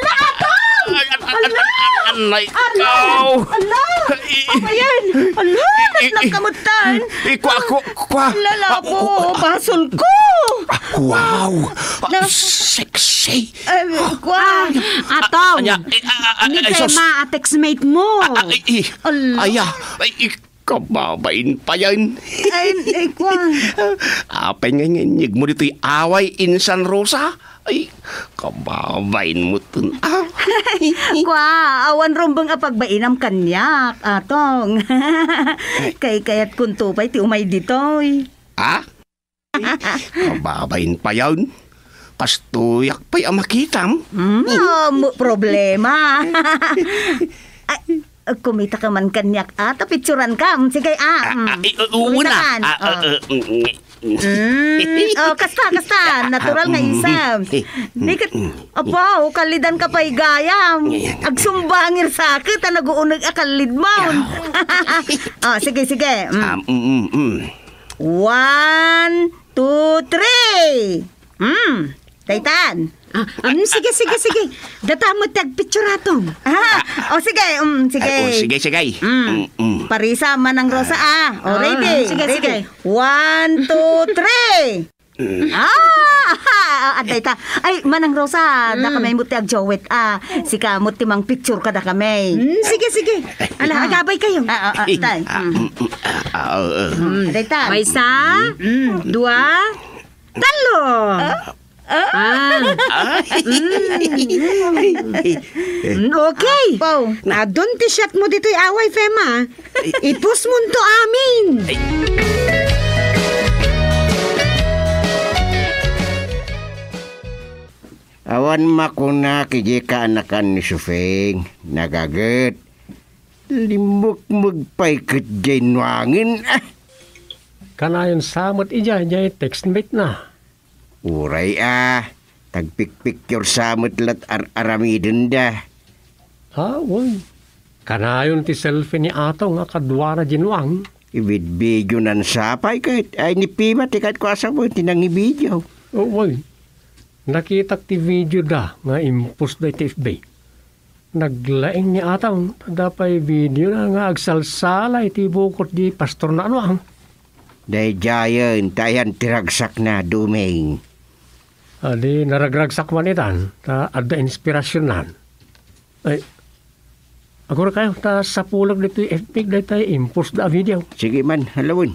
Ala, Atong! Ay, an-, an-, an-, an-, anay Ala! Ikaw! Ala! I-, i-, Apayen! Ala! i-, i-, Natnag ka met tan! Ikwa, kwa, kwa! Ala, lapo! Ah, oh, oh, ah. Basol ko! Ah, wow! Ah, Na- sexy! Ay, kwa! Ah, Atong! Anya, eh, ah, ah, ah, Ni ay, sus! Tema, a textmate mo! Ah, ah, eh, eh. Ala! Aya! Ay, ik-, Kababain payen. Ay, ay, kwa. Apay nga innyegmo ditoy away, Insan Rosa? Ay, kababain mo ton, ah. Kwa, awan rumbeng a pagbainam kaniak, Atong. Ay. Kaykayatkonto pay ti umay ditoy. Ah? Kababain payen. Kastoyak pay a makitam. Hmm, ah, mo-, problema. Ay, kumita ka man kaniak, ah, ta picturan ka. Mm, sige, ah, Ah, mm. ah, eh, eh, Kumita una. kan. Ah, Oh. ah, ah, mm, mm. Mm, oh, kasta, kasta. Natural nga Mm, isem. mm, Di ka, mm, mm. Abaw, kalidan ka pay gayam. Ayan. Agsumbangir sa akin, ta naguuneg a kalidmon. Oh, sige, sige. Mm. Ah, mm, mm, mm. One, two, three. Hmm, daytan. Ah, um, sige, sige, sige. Data mo ti agpicture, Atong. Ah, o sige, um, sige. Ay, o, sige, sige. Mm. Mm, mm. Parisa, Manang Rosa, ah. O, Ah, ready, sige, ready. sige. One, two, three. Mm. Ah, ah, dayta. Ay, Manang Rosa, Mm. dakamaymo ti agjowet, ah. Sika mo ti mangpicture kadakami. Mm, sige, sige. Ala, Ah. agabay kayo. Ah, ah, ah, Ay, tay. ah, Mm. mm, mm, ah, ah, ah. Mm, dayta. Maysa, Mm. dua, tallo. Ah? Ah. Ah. Mm. Mm, okay. Apo. Adun ti shot mo ditoy away, Fema. Ipusmonto amin. Awan makunak idiay kaanakan ni Supeng. Nagaget. Limmukmuk pay ket diay nuangen, ah. Kanayon sa met idiay, diay textmate na. Uray, ah, tagpikpicture sa met lat ar-aramidenda. Ah, wen. Kanayon ti selfie ni Atong a kaduana diay nuang. Ibidbidio nan sapay ket, ay ni Pima ti ket kuasa mo ti nangibidio. Oh, wen. Nakitak ti video da nga impostda iti F B. Naglaing ni Atang, ta adda pay video na nga agsalsala iti bukot di pastor na ano, ah. Daydiayen, ta ayan ti ragsakna, Duming. Adi, naragragsak man itan, ta adda inspirasyon nan. Ay, agura kayo, ta sapulak ditoy F B, daytay impostda a video. Sige man, alawen.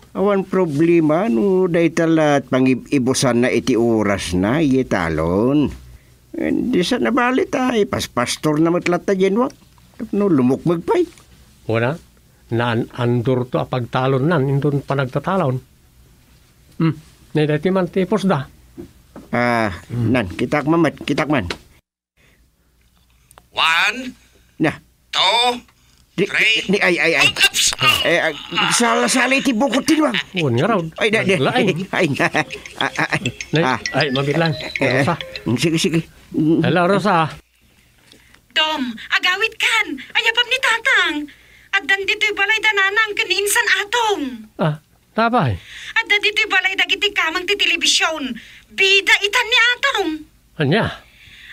Awan problema no dayta la't pangib-ibusanna iti orasna, iye talon. Di sa nabali ta, ipaspastor na met latta diay nuang. Tapno lumukmeg pay. Wana, naan-andurto a pagtalonnan inton panagtatalon. Hmm, ni daytoy man ti pusda. Ah, nan, kitak man met, kitak man. One, Na. two, Di, three. Di, ay, ay, ay. Oops! Eh, ah, sala-sala iti bukot ti nuang. Wen nga raw. Ay, da, da. Lain. Ay, na. Ah, ah, ah. Nay, Ah. ay, mabit lang. Eh, Rosa. mm, sige, sige. Mm. Hello, Rosa. Dom, agawid kan. Ayabam ni Tatang. Addan ditoy balay da Nanang ken ni Insan Atong. Ah, tapay. Adda ditoy balay dagiti kameng ti telebision. Bida itan ni Atong. Ania?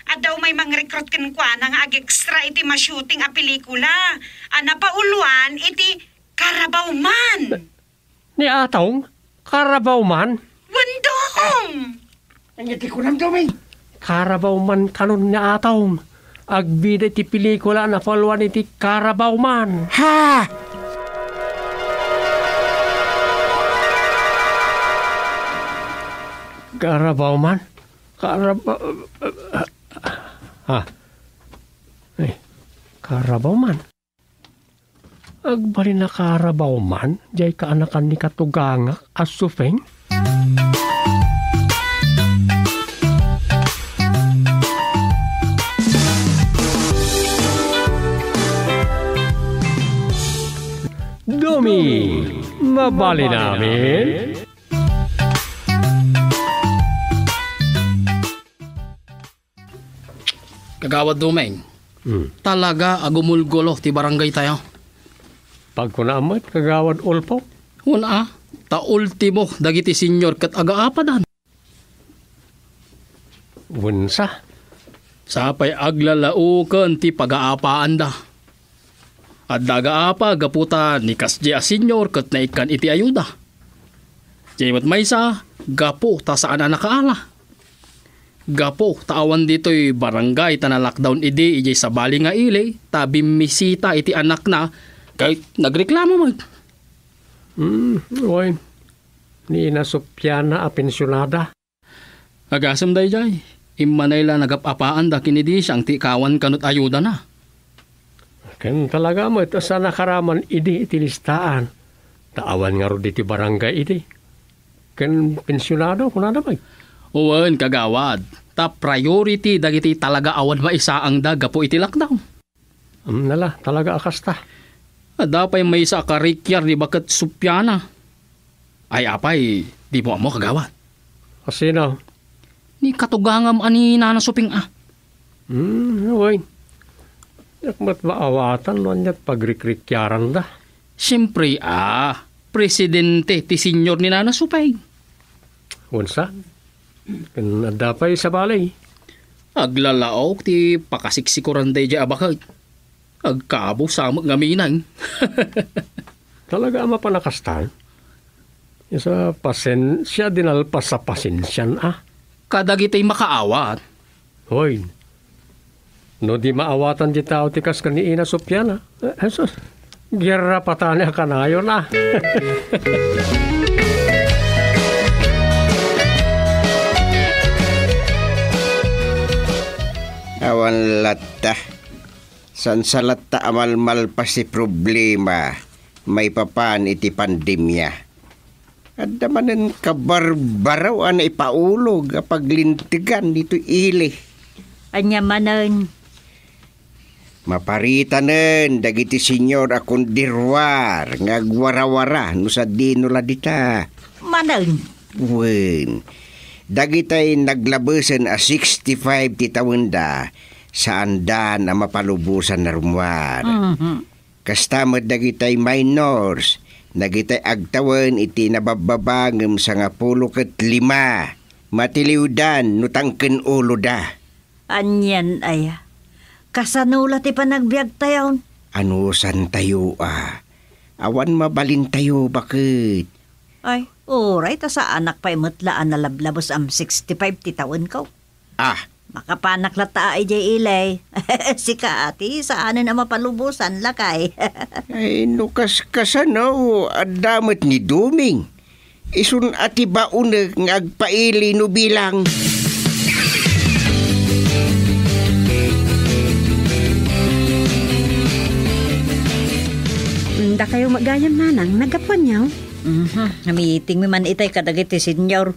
Adda umay mangrekrut kenkuana nga ag-extra iti ma-shooting a pelikula a napauluan iti Carabao Man. Ni Atong? Carabao Man? Wen, Dom! Ania ti kunam, Doming? Carabao Man kanon ni Atong. Agbida iti pelikula a napauluan iti Carabao Man. Ha? Carabao Man? Karaba-, ah. Eh, Carabao Man. Agbalin a Carabao Man, diay kaanakan ni katugangak a Supeng? Dumi, mabalin amin? Kagawad Doming, Hmm. talaga a gumulgulo ti barangay tayo. Pagkunam met, Kagawad Ulpo. Wen a, ta ultimo dagiti senior ket agaapadan. Wen sa. Sapay aglalaoken ti pagaapaanda. Adda agaapa gapu ta ni kasdiay a senior ket naikkan iti ayuda. Diay met maysa, gapu ta saan a nakaala. Gapu ta awan ditoy barangay ta na-lockdown idi idiay sabali nga ili ta bimmisita iti anakna ket nagreklamo met. Hmm, wen. Ni Ina Sofiana a pensionada. Agasem daydiay, immanay la nagap-apaanda ken idi siya ti kawan kano ti ayudana. Ken talaga met, saan a karaman idi iti listaan. Ta awan ngarud iti barangay idi. Ken pensionado, kunada met. Wen, kagawad, ta priority dagiti talaga awan maisaangda gapu iti lockdown. Amnala, talaga a kasta. Adda pay maysa a karikiar ni Baket Sofiana. Ay, apay, dimo ammo, kagawad? Kasino? Ni katugangam a ni Nana Suping a. Hmm, wen. Diak met maawatan no aniat pagrikrikiaranda. Siempre a, presidente ti senior ni Nana Suping. Wen sa? Ken adda pay sabali. Aglalaok ti pakasiksikuran daydiay a baket. Agkabo sa met ngamin. Talaga a mapan a kasta. Isu a pasensia, dinalpas a pasensian a. Kadagiti makaawat. Hoy, no di maawatan ti tao ti kas ken ni Ina Sofiana, eh, Jesus, gierra patani a kanayon a. Awan latta. Saan sa latta a malmalpas ti problema maipapan iti pandemia. Adda manen kabarbaraw a naipaulog a paglintegan ditoy ili. Ania manen? Maparitanen dagiti senior a kondiruar nga agwarawara no sadino la dita. Manen? Wen, dagitay naglabesen a sixty-five ti tawenda, saandan a mapalubosan a rummuar. Mhm. Kasta met dagitay minors, dagitay agtawen iti nababbaba ngem sangapulo ket lima. Matiliwdan no tangken uloda. Anian aya? Kasano la ti panagbiagtayon? Anusantayo a? Awan mabalintayo, baket. Ay, uray ta saanak pay met la a nalablabes am sixty-five ti tawenko. Ah. Makapanak latta idiay ili. Sika, ati, saanen a mapalubosan, lakay. Ay, no kas-, kasano, adda met ni Doming. Isun a ti baonek nga agpaili no bilang. Mm, dakayo met gayam, nanang, naggapuanyo? Mhm. Meeting mi man itay kadagiti senior.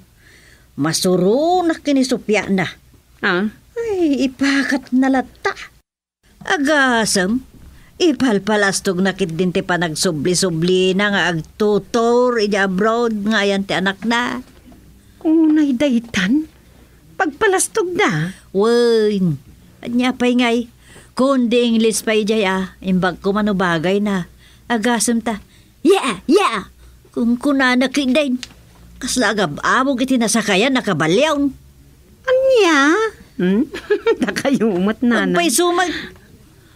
Masuronak ken ni Sofiana. Ah? Ay, ipakatna latta. Agasem, ipalpalastogna ketdin ti panagsubli-sublina nga agtutor idiay abroad nga ayan ti anakna. Unay daytan? Pagpalastogna? Wen, ania pay ngay? Kundi English pay idiay a, imbag ko man no bagayna. Agasem ta, "Yeah, yeah!" Kunkunana ketdin. Kasla agab-abog iti nasakayan a kabalio. Ania? Hmm? Dakayo met, nanang. Agpayso met.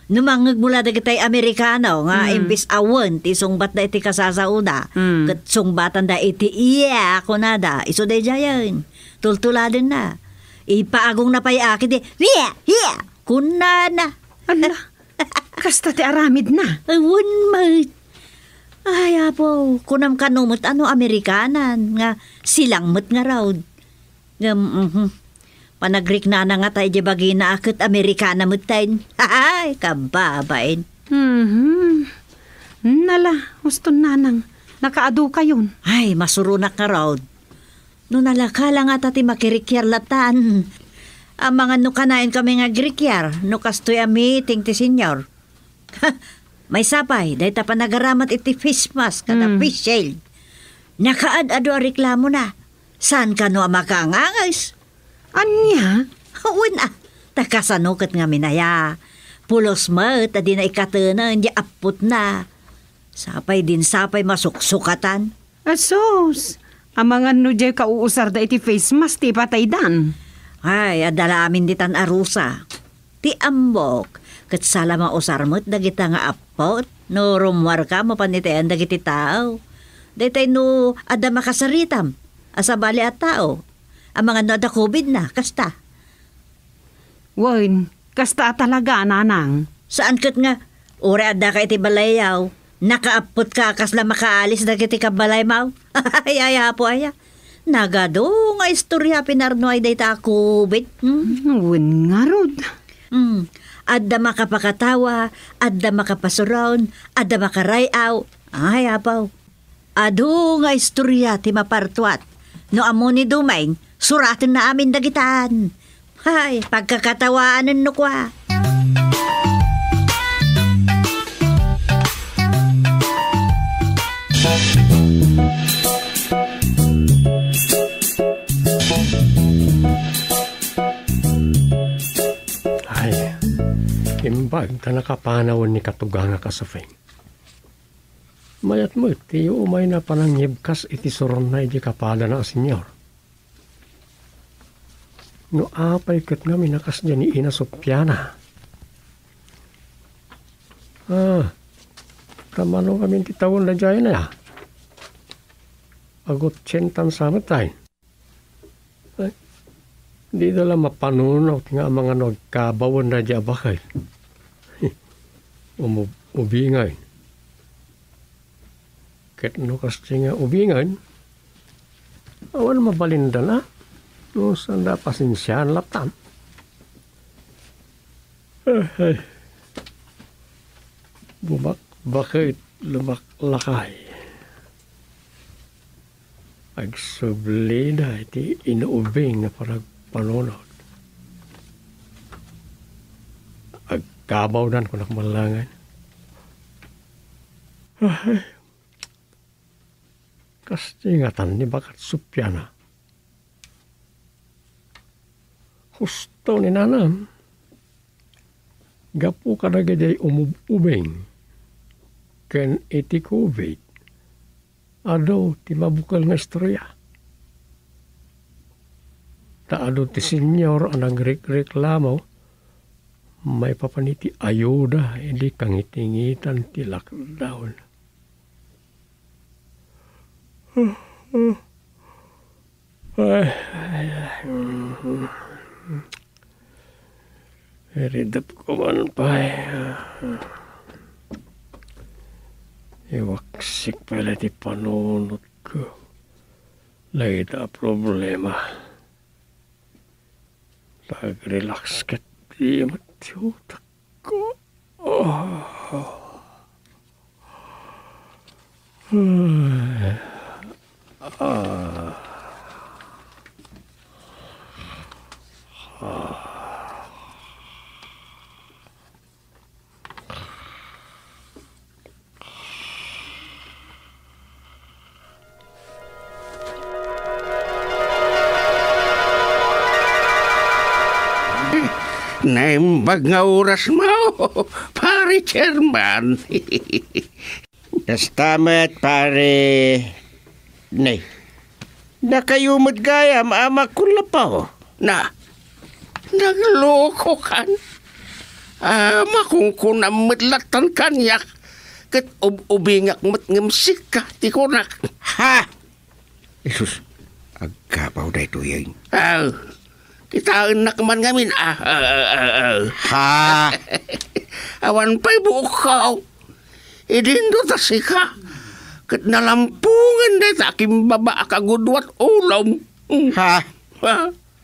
No mangngegmo la dagitay Amerikano nga Hmm. imbes a wen ti sungbatda iti kasasaoda, Hmm. ket sungbatanda iti iya, kunada, isu daydiayen. Tultuladenna. Ipaagongna pay a ket, "Iya! Iya!" kunana. Ala, kasta ti aramidna. Ay, wen met. Ay, apo, kunam kano met a no Amerikanan nga silang met ngarud. Ngem, mhm. Panagriknana ngata idiay bagina a ket Amerikana metten. Ay, kababain. Mhm. Nala, uston nanang, nakaadu kayon. Ay, masuronak ngarud. No nalaka la ngata ti makirikiar latan. Amangan no kanayon kami nga agrikiar, no kastoy a meeting ti senior. Maysa pay, dayta panagaramat iti face mask kada Hmm. face shield. Nakaad-adu a reklamona. Saan kano a makaanganges? Ania? Wen a, ta kasano ket ngamin aya? Pulos met a dina ikatenen diay appotna. Sapay din sapay masuksukatan. Asus! Amangan no diay kauusarda iti face mask ti ipataydan. Ay, adda la amin ditan a rusa. Ti ammok, ket sala mausar met dagita nga appot no rummuarka mapan itayan dagiti tao. Daytay no adda makasaritam a sabali a tao, amangan no adda covid na, kasta. Wen, kasta a talaga, nanang. Saan ket nga, uray addaka iti balayyaw, nakaappotka a kasla makaalis dagiti kabbalaymaw? Ay, ay, apo aya. Nagadu nga istorya pinarnuay dayta a covid. Hmm? Wen ngarud. Hmm. Adda makapakatawa, adda makapasuron, adda makaray-aw. Ay, apo. Adu nga istorya ti mapartuat. No ammo ni Dumeng, suratenna amin dagitan. Hay, pagkakatawaanen no kua. Ay, imbag ta nakapanawen ni katugangak a Sofeng. Mayat met ti umayna panangngibkas iti suronna idiay kapadana a senior. No apay ket ngamin a kasdiay ni Ina Sofiana? Ah, ta mano ngamin ti tawen daydiay a? Agotsentan sa met tay. Ay, dida la mapanunot nga amangan no agkabawen daydiay a baket. Umub-, ubingen. Ket no kasdiay nga ubingen, awan mabalindan a. No sanda pasensiaan latta. Ay, bumakbak ket lumaklakay. Agsublida iti inuubing nga panagpanunot. Agkabawdan kunak mallangen. Ay, kasti ngatan ni Bakat Supiana. Husto ni nanam. Gapu kadagiti umub-ubing ken iti covid, adu ti mabukel nga istorya. Ta adu ti senior a nagrekreklamo maipapan iti ayuda idi kangitingitan ti lockdown. Ay, ay, ay. Iridep ko man pay. Iwaksik pay la ti panunotko. Dayta a problema. Nag-relax ket di met ti utakko. Ah. Ah. Ah. Naimbag nga oras mo, Pare Chairman. Kasta met, Pare Nay. Dakayo met gayam a makullapaw. Na, naglokokan. Ah, makunkunam met lattan kaniak. Ket ub-ubingak met ngem sika ti kunak. Ha! Jesus, agkabaw daytoyen. Ah, kitaennak man ngamin, ah, ah, ah, ah, ah. Ha? Awan pay buokko. Idinto ta sika, ket nalampongen dayta a kimbaba a kagudua ti ulom. Mm. Ha? Ha?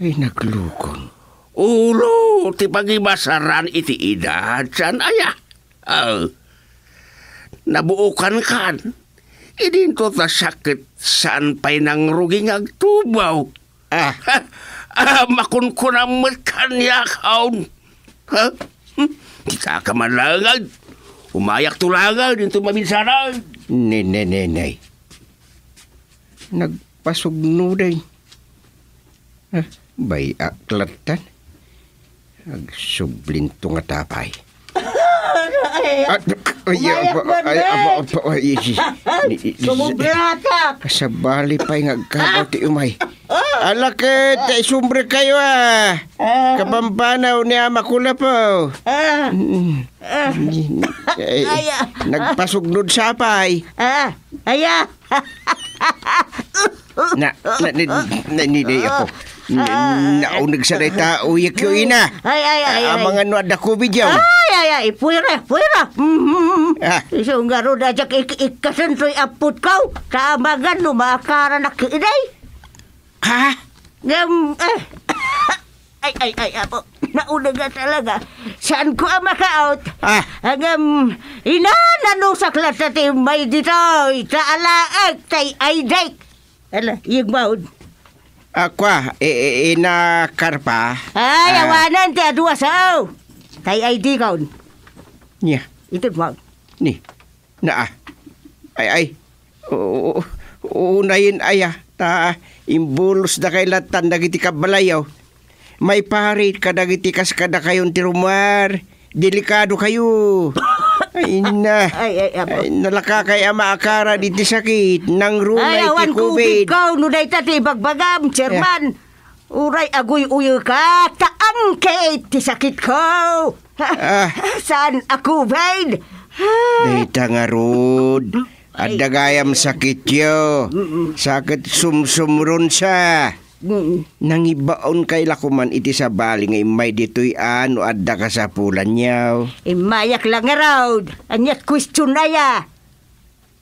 Ay, naglukon. Ulo ti pagibasaran iti edad, saan aya? Ah, nabuokan kan. Idinto ta siak ket saan pay nangrugi nga agtubaw. Ah. Ah, makunkunam met kaniak, awn. Ha? Hmm? Di ka ka malangag. Umayak to langag, dinto maminsanan. Ne, ne, ne, ne. Nagpasugno day. Ah, bay-ak lattan. Agsublinto nga tapay. Ay, ah, ay, umayak apo, man, ay, apo, eh. Apo, ay, isi-, ni-, i-, Sumublata. Kasabali pa'y nga agkabaw ti umay. Ah. Ala ket, ay, sumbre kayo, ah. Ah. Kapampanaw ni Ama Kulapo. Ah. Mm. Ah. Ay, ay, ah. Nagpasugnod sapay. Ah, aya. Na, na, na, na, ni, ni, apo. Na, nauneg sa dayta, uyek yo, ina. Ay, ay, ay, ay. Amangan no adda covid yaw. Ay, ay, ay, puwira, puwira. Mhm. Ah. Isu nga ro, da, jak, ik-, ikkasen to'y apot ko. Ta amangan no maakaranak iday. Ha? Ngem, eh, ay, ay, ay, apo, nauna nga talaga. Saan ko a makaot? Ah. Ngem, inananusak latta ti immay ditoy, ta alaek tay aydek. Ala, iyeg maon. Akua, i-, i-, ina Karpa. Ay, ah, awanan ti adu a sao. Tay aydekon. Nia. Ited maon. Ni. Naa. Ay, ay. U-, u-, unayen aya, ta imbulos dakay lattan dagiti kabbalayyo. Maiparit kadagiti kas kadakayon ti rummuar. Delikado kayo. Ay, na. Ay, ay, apo. Ay, nalakakay a maakaran iti sakit. Nangruna iti awan covid. Covid ko, no dayta ti ibagbagam, Chairman. Uray aguy-uyeka, ta angkay ti sakitko. Ah. Saan a covid? Dayta ngarud, adda gayam sakityo. Mm-mm. Sakit sumsumronsa. Mm-mm. Nangibaon kay la koman iti sabali nga immay ditoy a no adda kasapulanyo. Immayak la ngarud. Aniat question aya?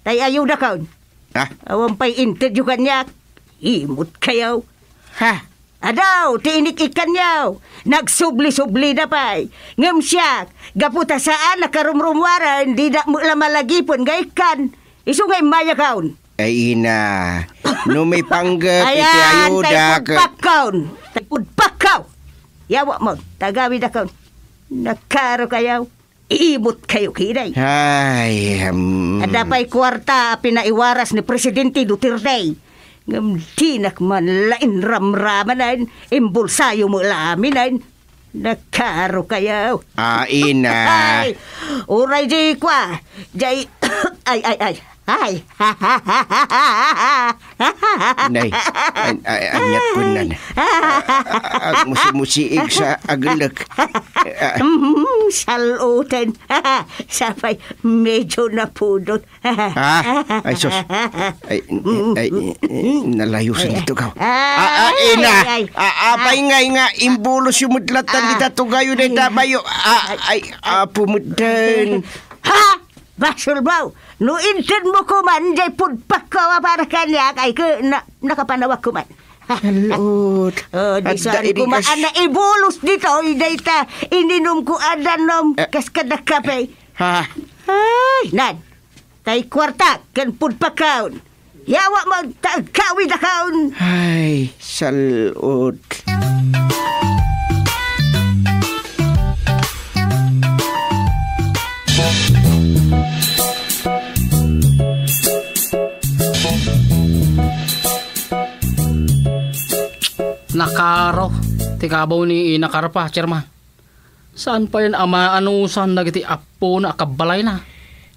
Tay ayuda kaon. Ha? Awan pay interview kaniak. Imot kayo. Ha? Adu ti inik-ikkanyo. Nagsubli-sublida pay. Ngem siak, gapu ta saan a karumrumuaren, didak met la malagipen nga ikkan. Isu nga immayakon. Ay, ina, no may panggep iti ayuda, tay pudpakkaw. Tay pudpakkaw. Yawa mo, tagawidakon. Nagkarokayo. Iimot kayo, kiday. Ay, um. Adda pay kuarta a pinaiwaras ni Presidente Duterte. Ngem dinak man la inramramanen, imbulsayo mo la aminen. Nagkarokayo. Ah, ina. Ay, uray di kua. Jay, ay, ay, ay. Ay. Nay, ay, ay, aniat kunnan. Ah, ah, agmusimusiig sa agellek. Ah. Mm, saluten. Sapay, medyo napudot. Ah, ay, sus. Ay, ay, ay, nalayo sa dito ka. Ah, ah, ina. Ay, ay. Ah, apay ngay nga imbulos yung mudlatan dita tugayo na itabayo. Ah, ay, ah, pumudden. Ha? Basulbaw, no inted mo kuman, jay pudpakkaw a para kaniak, ay ke, na, nakapanawak kuman. Salud. Oh, di saan kuman, a naibulos ditoy, dayta, ininom ko a danum, eh, kas kada kape. Ha? Ay, nan, tay kuarta, ken pudpakkaw. Yawa mo, ta agkawidakon. Ay, salud. Nakaro ti kabaw ni Ina Karpa, Chairman. Saan payen a maanusan dagiti appona a kabbalayna?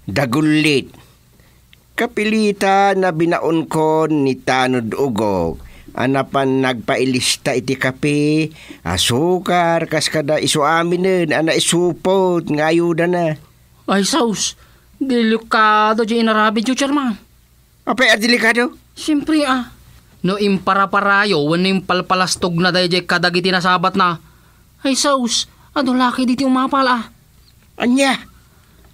Dagullit. Kapilitan a binaonkon ni Tanod Ugok a napan nagpailista iti kape, asukar, kas kada isu aminen a naisupot nga ayudana. Ay, sus! Delikado ti inarabidyo, Chairman. Apay a delikado? Siempre, a. No imparaparayo wenno impalpalastogna daydiay kadagiti nasabatna, ay, sus! Adu la ketdi ti umapal, a. Ania?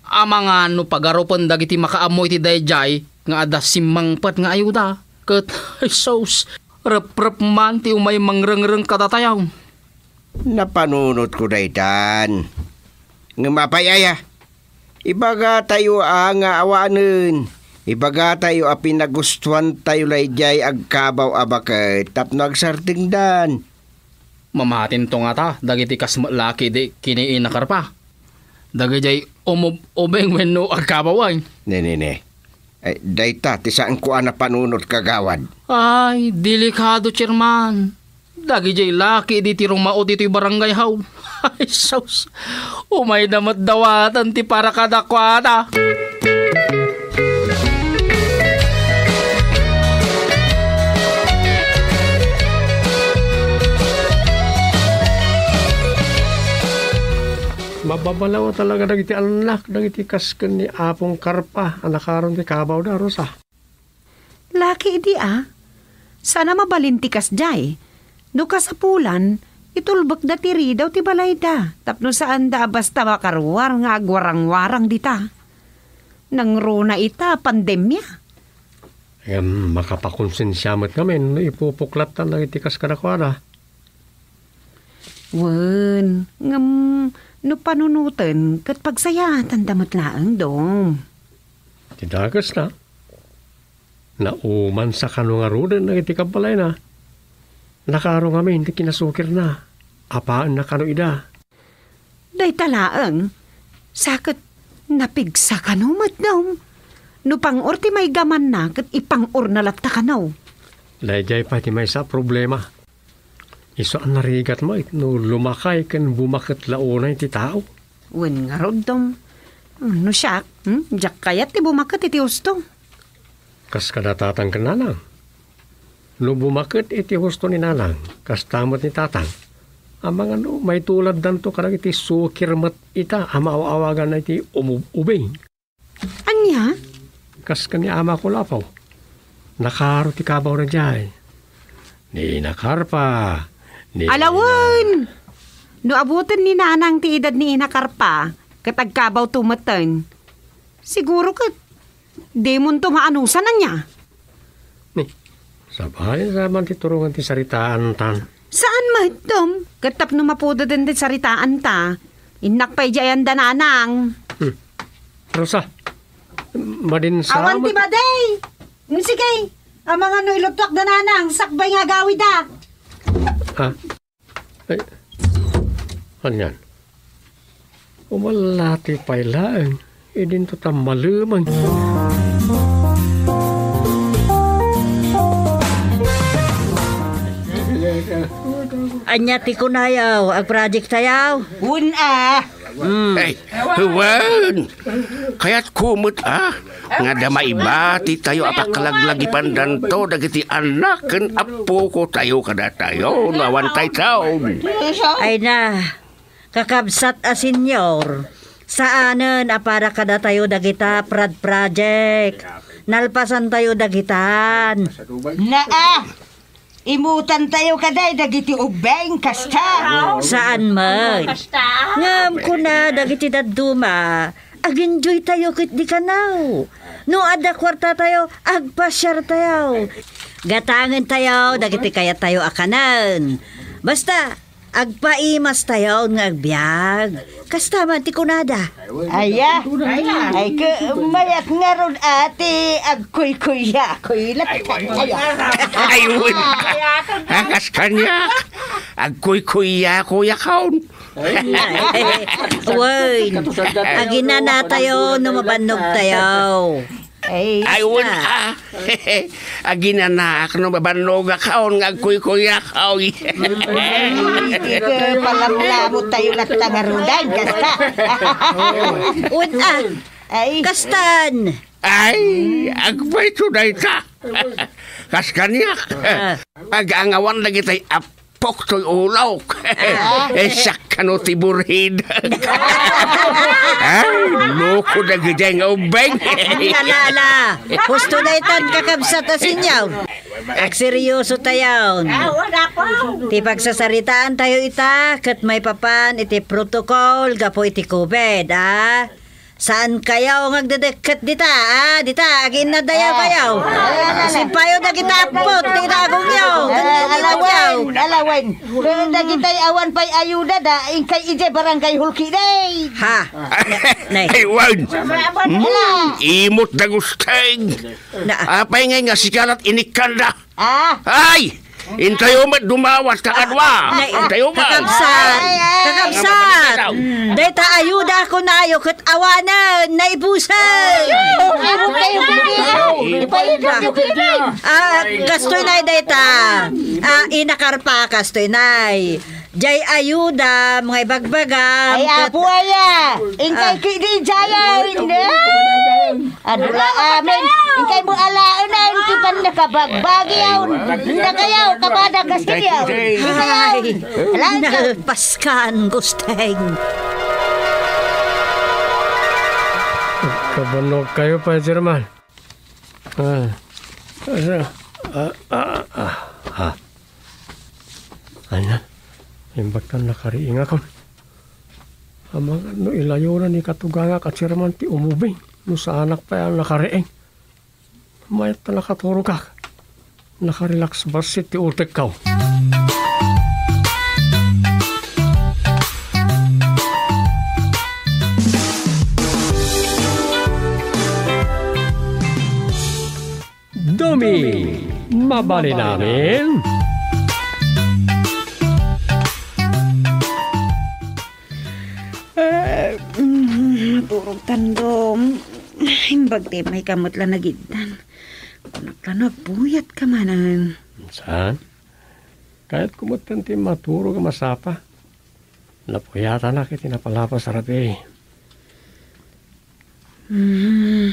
Amangan no pagarupen dagiti makaammo iti daydiay nga adda simmangpet nga ayuda, ket, ay sus, reprep man ti umay mangrengreng kadatayo. Napanunotko daytan. Ngem apay aya? Ibagatayo a nga awanen. Ibagatayo a pinagustuantayo laydiay agkabaw a baket tapno agsardengdan. Mamatinto ngata dagiti kas met la ketdi ken ni Ina Karpa? Dagidiay umub-ubing wenno agkabaw, ay? Ne, ne, ne. Ay, dayta ti saanko a napanunot, kagawad. Ay, delikado, Chairman. Dagidiay la ketdi ti rumao ditoy barangay, haw. Ay, sus. Umayda met dawatan ti para kadakuada. Mababalaw talaga dagiti annak, dagiti kas ken ni Apong Karpa a nakaron ti kabawda, Rosa. La ketdi a, saan a mabalin ti kasdiay. No kasapulan, itulbekda ti ridaw ti balayda tapno saanda a basta makaruar nga agwarangwarang dita. Nangruna ita a pandemia. Ngem makapakonsensia met ngamin no ipupuklattan dagiti kas kadakuada. Wen, ngem no panunoten ket pagsayaatanda met laeng, Dom. Ti dakesna, naumansa kano ngaruden dagiti kabbalayna. Nakaro ngamin ti kinasukirna. Apaenna kano ida. Dayta laeng, sa ket napigsa kano met, Dom. No pang-or ti maygamanna ket ipang-orna latta kano. Daydiay pay ti maysa a problema. Isu a narigat met no lumakay ken bumaket la unay ti tao. Wen ngarud, Dom. No siak, hmm, diak kayat ti bumaket iti husto. Kas kada tatang ken nanang. No bumaket iti husto ni nanang, kasta met ni tatang, amangan no maituladdanto kadagiti sukir met ita a maaw-awaganna iti umub-ubing. Ania? Kas ken ni amako lapaw. Nakaro ti kabawna diay. Ni Ina Karpa. Ni Alawen! No abuton ni nanang ti edad ni Ina Karpa, ket agkabawto metten. Siguro ket, dimonto maanusan ania? Ni, sabali sa man ti turongen ti saritaantan. Saan met, Dom? Ket tapno mapudeden ti saritaanta, innak pay di ayan da nanang. Hmm. Rosa, madin sa Awan ti mat- madi! Mm, sige, amangan no ilutuak da nanang, sakbay nga agawidak. Ha? Ay, anian? Umallati pay laeng, idinto ta malemeng. Ania ti kunayo, agproject tayo? Wen a. Mm. Ay, wen! Kayatko met a, nga adda maibatitayo a pakalaglagipandanto dagiti annak ken appokotayo kadatayo no awan tayo. Ay na, kakabsat a senior, saanen a para kadatayo dagita prad project. Nalpasantayo dagitan. Naa! Imutantayo kadi dagiti ubbing kasta. Saan met. Ngem kuna dagiti dadduma, ag-enjoytayo ket di kanaw. No adda kuartatayo, agpasiartayo. Gatangentayo dagiti kayattayo a kanen. Basta, agpaimastayo nga agbiag. Kasta man ti kunada. Aya, ay, ke, mayat ngarud a ti agkuykuyakoy latta. Ay, wen. A, kas kaniak, agkuykuyakoyakon. Wen, aginanatayo no mabannogtayo. Ay, wen, a. Aginanaak no mabannogakon nga agkuykuyak. Ay, iti palamlamottayo latta ngaruden, kasta. Wen, a. Ay. Kastan. Ay, agpayto dayta. Kas kaniak. A. Pag-angawan dagitay appok toy ulok. A. E, siak kano ti burhid. Ay, loko dagiti nga ubbing. Ala, ala. Husto daytan, kakabsat a senior. Agseryosotayon. Ti pagsasaritaantayo ita ket maipapan iti protocol gapu iti covid, a. Saankayo nga agdedekket dita, a. Dita, aginnadayo kayo. Simpayo dagita appot, ti dagongyo. Ken alawen, alawen. Ken dagitay awan pay ayuda da, inkay idiay barangay Hulkidey. Ha? Nay. Ay, wen. Imot da Gusteng. Na. Apay ngay nga sika lat inikkanda? A. Ay! Intayo met dumawat kakadua. Nay, intayo met. Kakabsat. Ay, ay. Kakabsat. Dayta ayuda kunayo ket awanen, naibusen. Ay, ay, ay, ay, ay. A, kastoy nay dayta. A, inakarpa, kastoy nay. Jay ayuda, mga ibagbagam. Ay, ket apo aya. Inkay a. Kidi jayan. Adula amin. Inkay mo alaen na inti pan nakabagbagi yaon. Nakayaw, kapada ka senior. Nakayaw. Ay, alaen ka. Nalpaskan, Gusteng. Kabanog kayo pa, German. A, asa? A, a, a, ha? Ania? Imbagtan nakariingakon. Amangan no ilayonan ni katugangak a chairman ti umubing no saanak pay a nakariing. Mayat ta nakaturogak. Nakarelax bassit ti utekko. Dumi, mabalin amin. Eh, mm, maturog tandong. Imbag ti may kamot la nagiddan. Kunak la no agpuyat ka manen. Saan? Kayatko met ti maturog a masapa. Napuyatanak iti napalapas a rabii. Hmm.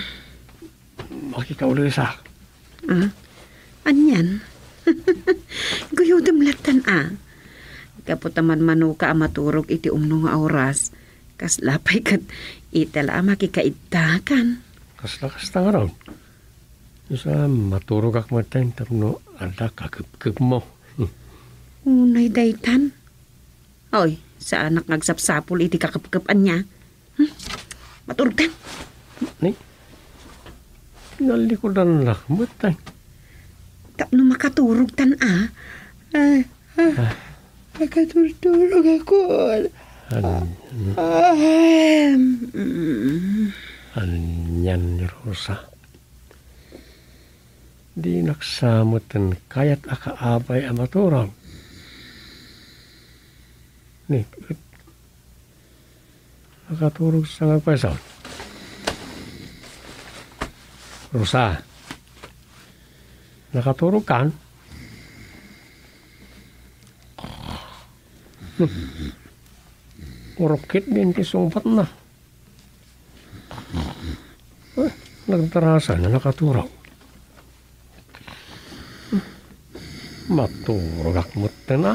Makikaulisa. Ah? Anian? Guyodem lattan a. Gapu ta manmanoka a maturog iti umno nga oras. Kasla pay ket ita la a makikaiddakan. Kasla kasta ngarud. Isa, maturogak metten tapno adda kakepkepmo. Unay daytan. Oy, saanak nga agsapsapul iti kakepkep ania. Hmm? Maturogtan. Ni? Nalikudannak metten. Tapno makaturogtan a. Eh, eh. Ah. Nakaturturogakon. An-, Ahem. Mm. Anian ni Rosa? Dinak sa metten kayat a kaabay a maturog. Ni, nakaturog sa nga pweso. Rosa, nakaturogkan? Urukit din ti sungbatna. Eh, nagdarasa na nakaturog. Maturogak metten a.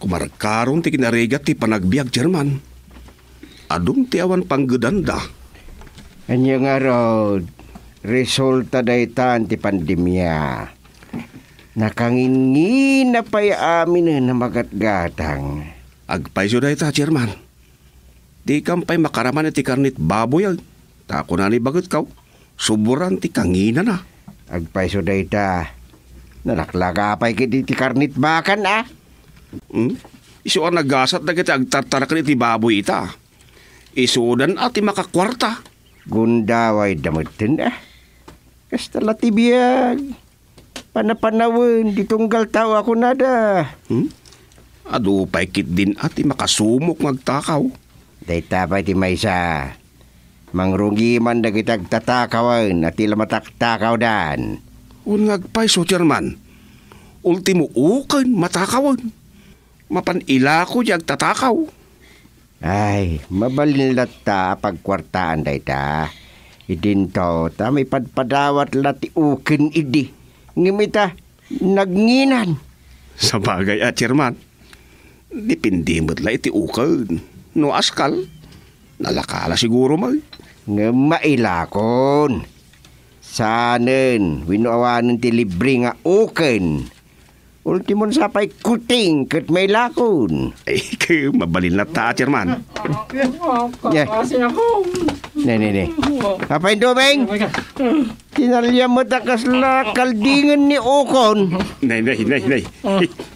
Kumarkaron ti kinarigat ti panagbiag, Chairman. Adun ti awan panggedanda. Ania ngarud, resulta dayta ti pandemia. Nakanginngina pay aminen a magatgatang. Agpayso dayta, Chairman. Dikam pay makaraman iti karnit baboy, ay. Ta kuna ni bagetko, suburan ti kanginana. Agpayso dayta. Nalaklaka pay ketdi ti karnit bakan, a? Hmm? Isu a nagasat dagiti agtartaraken iti baboy ita. Isudan a ti makakuarta. Gundawayda metten, a? Kasta la ti biag. Panapanawen, di tunggal tao a kunada. Hmm? Adu pay ketdin a ti makasumok nga agtakaw. Dayta pay ti maysa. Mangrugi man dagiti agtatakawen a ti la mataktakawdan. Wen nga agpayso, Chairman. Ultimo, uken matakawen. Mapan ilako di agtatakaw. Ay, mabalin latta a pagkuartaan dayta. Idinto, ta maipadpadawat la ti uken idi. Ngem ita, nagnginan. Sabagay a, Chairman. Depende met la iti uken. No askal, nalaka la siguro met. Ngem mailakon. Saanen, wenno awanen ti libre nga uken. Ultimon sa pay kuting ket mailakon. Ay, kayo, mabalin latta, Chairman. Yeah. Kasi ako. Ne, ne, ne. Apay Dumeng? Tinaliam met a kasla kaldingen ni ukon. Nay, nay, nay, nay.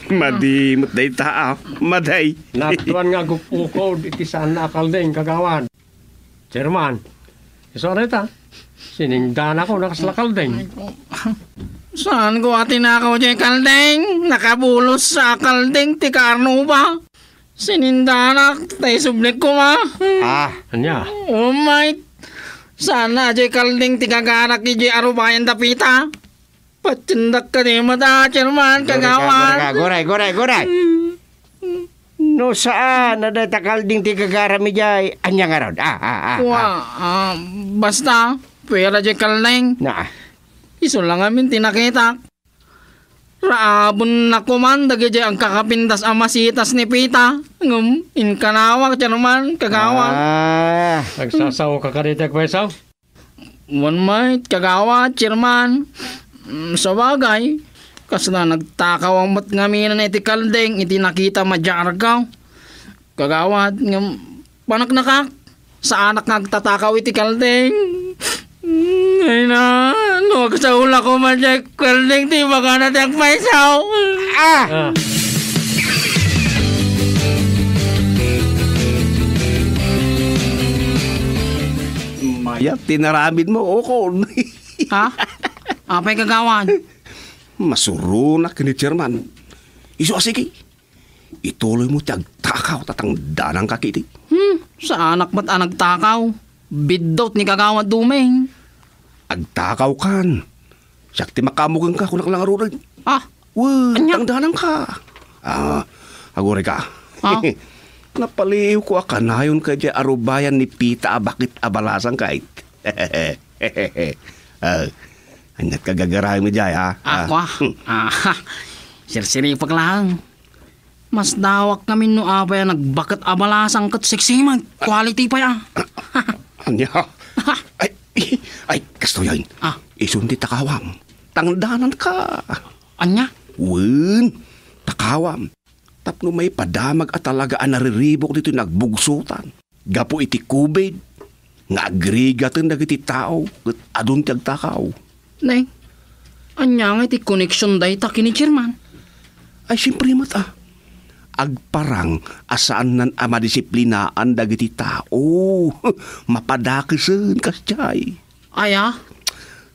Madi met dayta, a. Maday. Natuan nga aguk-ukod iti saan a kalding, kagawad. Chairman, isu a dayta, sinindanakon a kasla kalding. Saanko a tinakaw diay kalding? Nakabulos sa kalding ti kaarnuba. Sinindanak, ta isublik koma. Ah. Ania? Oh, mait. Saan a diay kalding ti gagarak idiay arubayan da Pita. Patiendak kadi met a, Chairman, kagawad. Aguray, aguray, aguray. No saan a dayta kalding ti gagaram idiay, ania ngarud? Ah, ah, ah, Wa, ah. Ah, basta, puera diay kalding. Na. Isu la ngamin ti nakitak. Raabennak koman dagidiay agkakapintas a masitas ni Pita. Ngem, inkanawak, Chairman, kagawad. Ah. Agsasaoka kadi ti agpayso? Wen met, kagawad, Chairman. Mm, sabagay, kasla nagtakaw met ngamin iti kalding iti nakita madiay argaw. Kagawad, ngem paneknekak, saanak nga agtatakaw iti kalding. Mm, ay na, no agsaolak koma diay kalding ti ibagana ti agpayso. Ah! Ah. Mayat ti inaramidmo, ukon. Ha? Apay, kagawad? Masuronak ken ni Chairman. Isu a sige. Ituloymo ti agtakaw ta tangdananka ketdi. Hmm, saanak met a nagtakaw. Biddut ni kagawad Dumeng. Agtakawkan. Siak ti makaammo kenka, kunak la ngaruden. Ah, Wen, ania? Tangdananka. Ah, agurayka. Ah? Napaliiwko a kanayonka diay arubayan ni Pita a baket a balasang, ket. Ah, aniat ka gagaramidmo diay, ha? Ah, ah. Kua? Hmm. Ah, sirsiripek laeng. Masdawak ngamin no apay a nagbaket a balasang ket sexy man. Quality pay, ah. Ania? Ay, ay, kastoyen. Ah. Isun ti takawam. Tangdananka. Ania? Wen, takawam. Tapno maipadamag a talaga a nariribuk ditoy nagbugsotan gapu iti covid nga agrigaten dagiti tao ket adun ti agtakaw. Nay, ania nga iti koneksion dayta ken ni Chairman? Ay, siempre met, a. Agparang a saannan a madisiplinaan dagiti tao. Mapadakesen, kasdiay. Aya?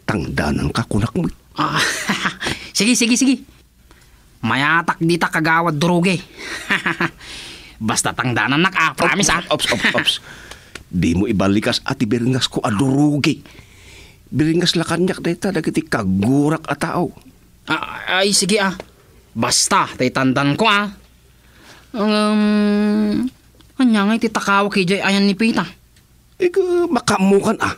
Tangdananka, kunak met. Ah, sige, sige, sige. Mayatak dita, Kagawad Durugi. Basta tangdanannak, a, promise, a. Ops, ops, ops. Dimo ibalikas a ti biringasko a durugi. Biringas la kaniak dayta dagiti kagurak a tao. Ah, ay, sige, a. Basta, tay tandanko, a. Um, ania nga iti takawak idiay ayan ni Pita? Ika, makaammokan, a.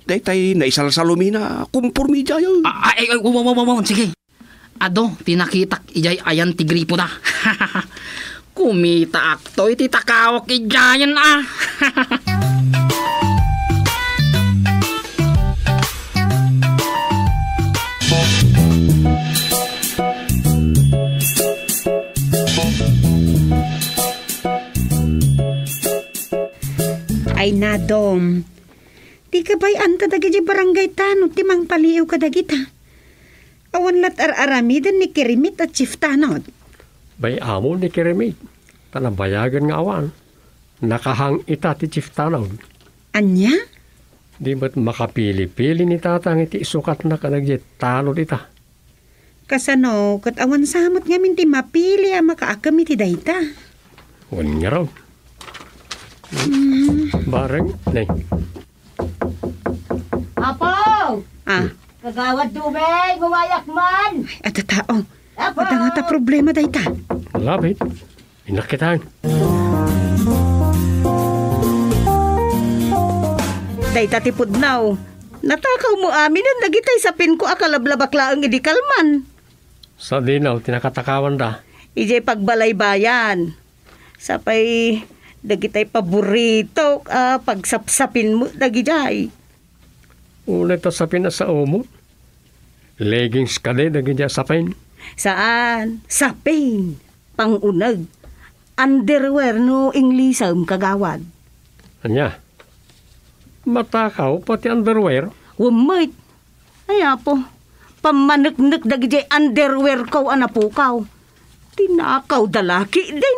Daytay naisalsalumina, kumpormi idiay. Ah, ay, ay, ay, wa, wa, wa, wa, sige. Adu ti nakitak idiay ayan ti gripoda. Kumitaakto iti takawak idiayen, a. Ay, nadom. Ti kabay-anta dagiti barangay tanod ti mangpaliiw kadagita. Awan lat' ar-aramiden ni Kirimit a chief tanod. Bay-am ni Kirimit, ta nabayagen nga awan. Nakahang ita ti chief tanod. Ania? Di met makapili-pili ni Tatang iti isukatna kadagiti tanod ita. Kasano ket awan sa met ngamin ti mapili a makaakem iti dayta? Wen ngarud. Mm. Bareng, nay. Apo! Ah. Kagawad Dumeng, umayak man! Ay, adda tao. Apo! Adda ngata problema dayta. Labit. Inakkitan. Dayta ti pudno. Natakawmo aminen dagitay sapinko a kalablabak laeng idi kalman. Sadino ti nakatakawanda? Idiay pagbalaybayan. Sapay dagitay paborito a pagsapsapinmo dagidiay. Unay ta sapin a saomo? Leggings kadi dagiti sapin? Saan, sapin. Panguneg. Underwear no Inglisem, kagawad. Ania? Matakaw pati underwear? Wen met. Ay, apo, pammaneknek dagiti underwear ko a napukaw. Tinakaw da la ketdin.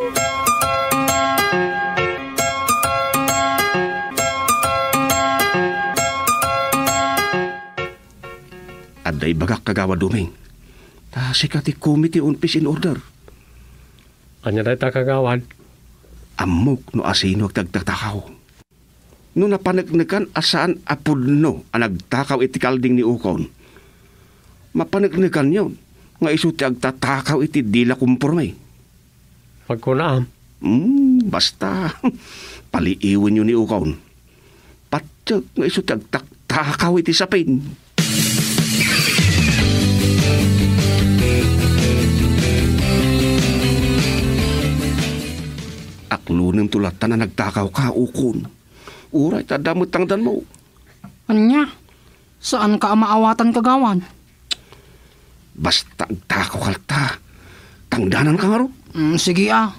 Adda ibagak, Kagawad Dumeng. Ta sika ti committee on peace and order. Ania dayta, Kagawad? Ammok no asino ti agtatakaw. No napaneknekan a saan a pudno a nagtakaw iti kalding ni Ukon, mapaneknekanyo nga isu ti agtatakaw iti dila kumporme. Pagkunaam. Hmm, basta. Paliiwenyo ni Ukon. Patiek nga isu ti agtaktakaw iti sapin. Aklonemto latta a nagtakawka, Ukon. Uray ta adda met tangdanmo. Ania? Saanka a maawatan, kagawad? Basta agtakawka latta. Tangdananka ngarud. Mm, sige, a.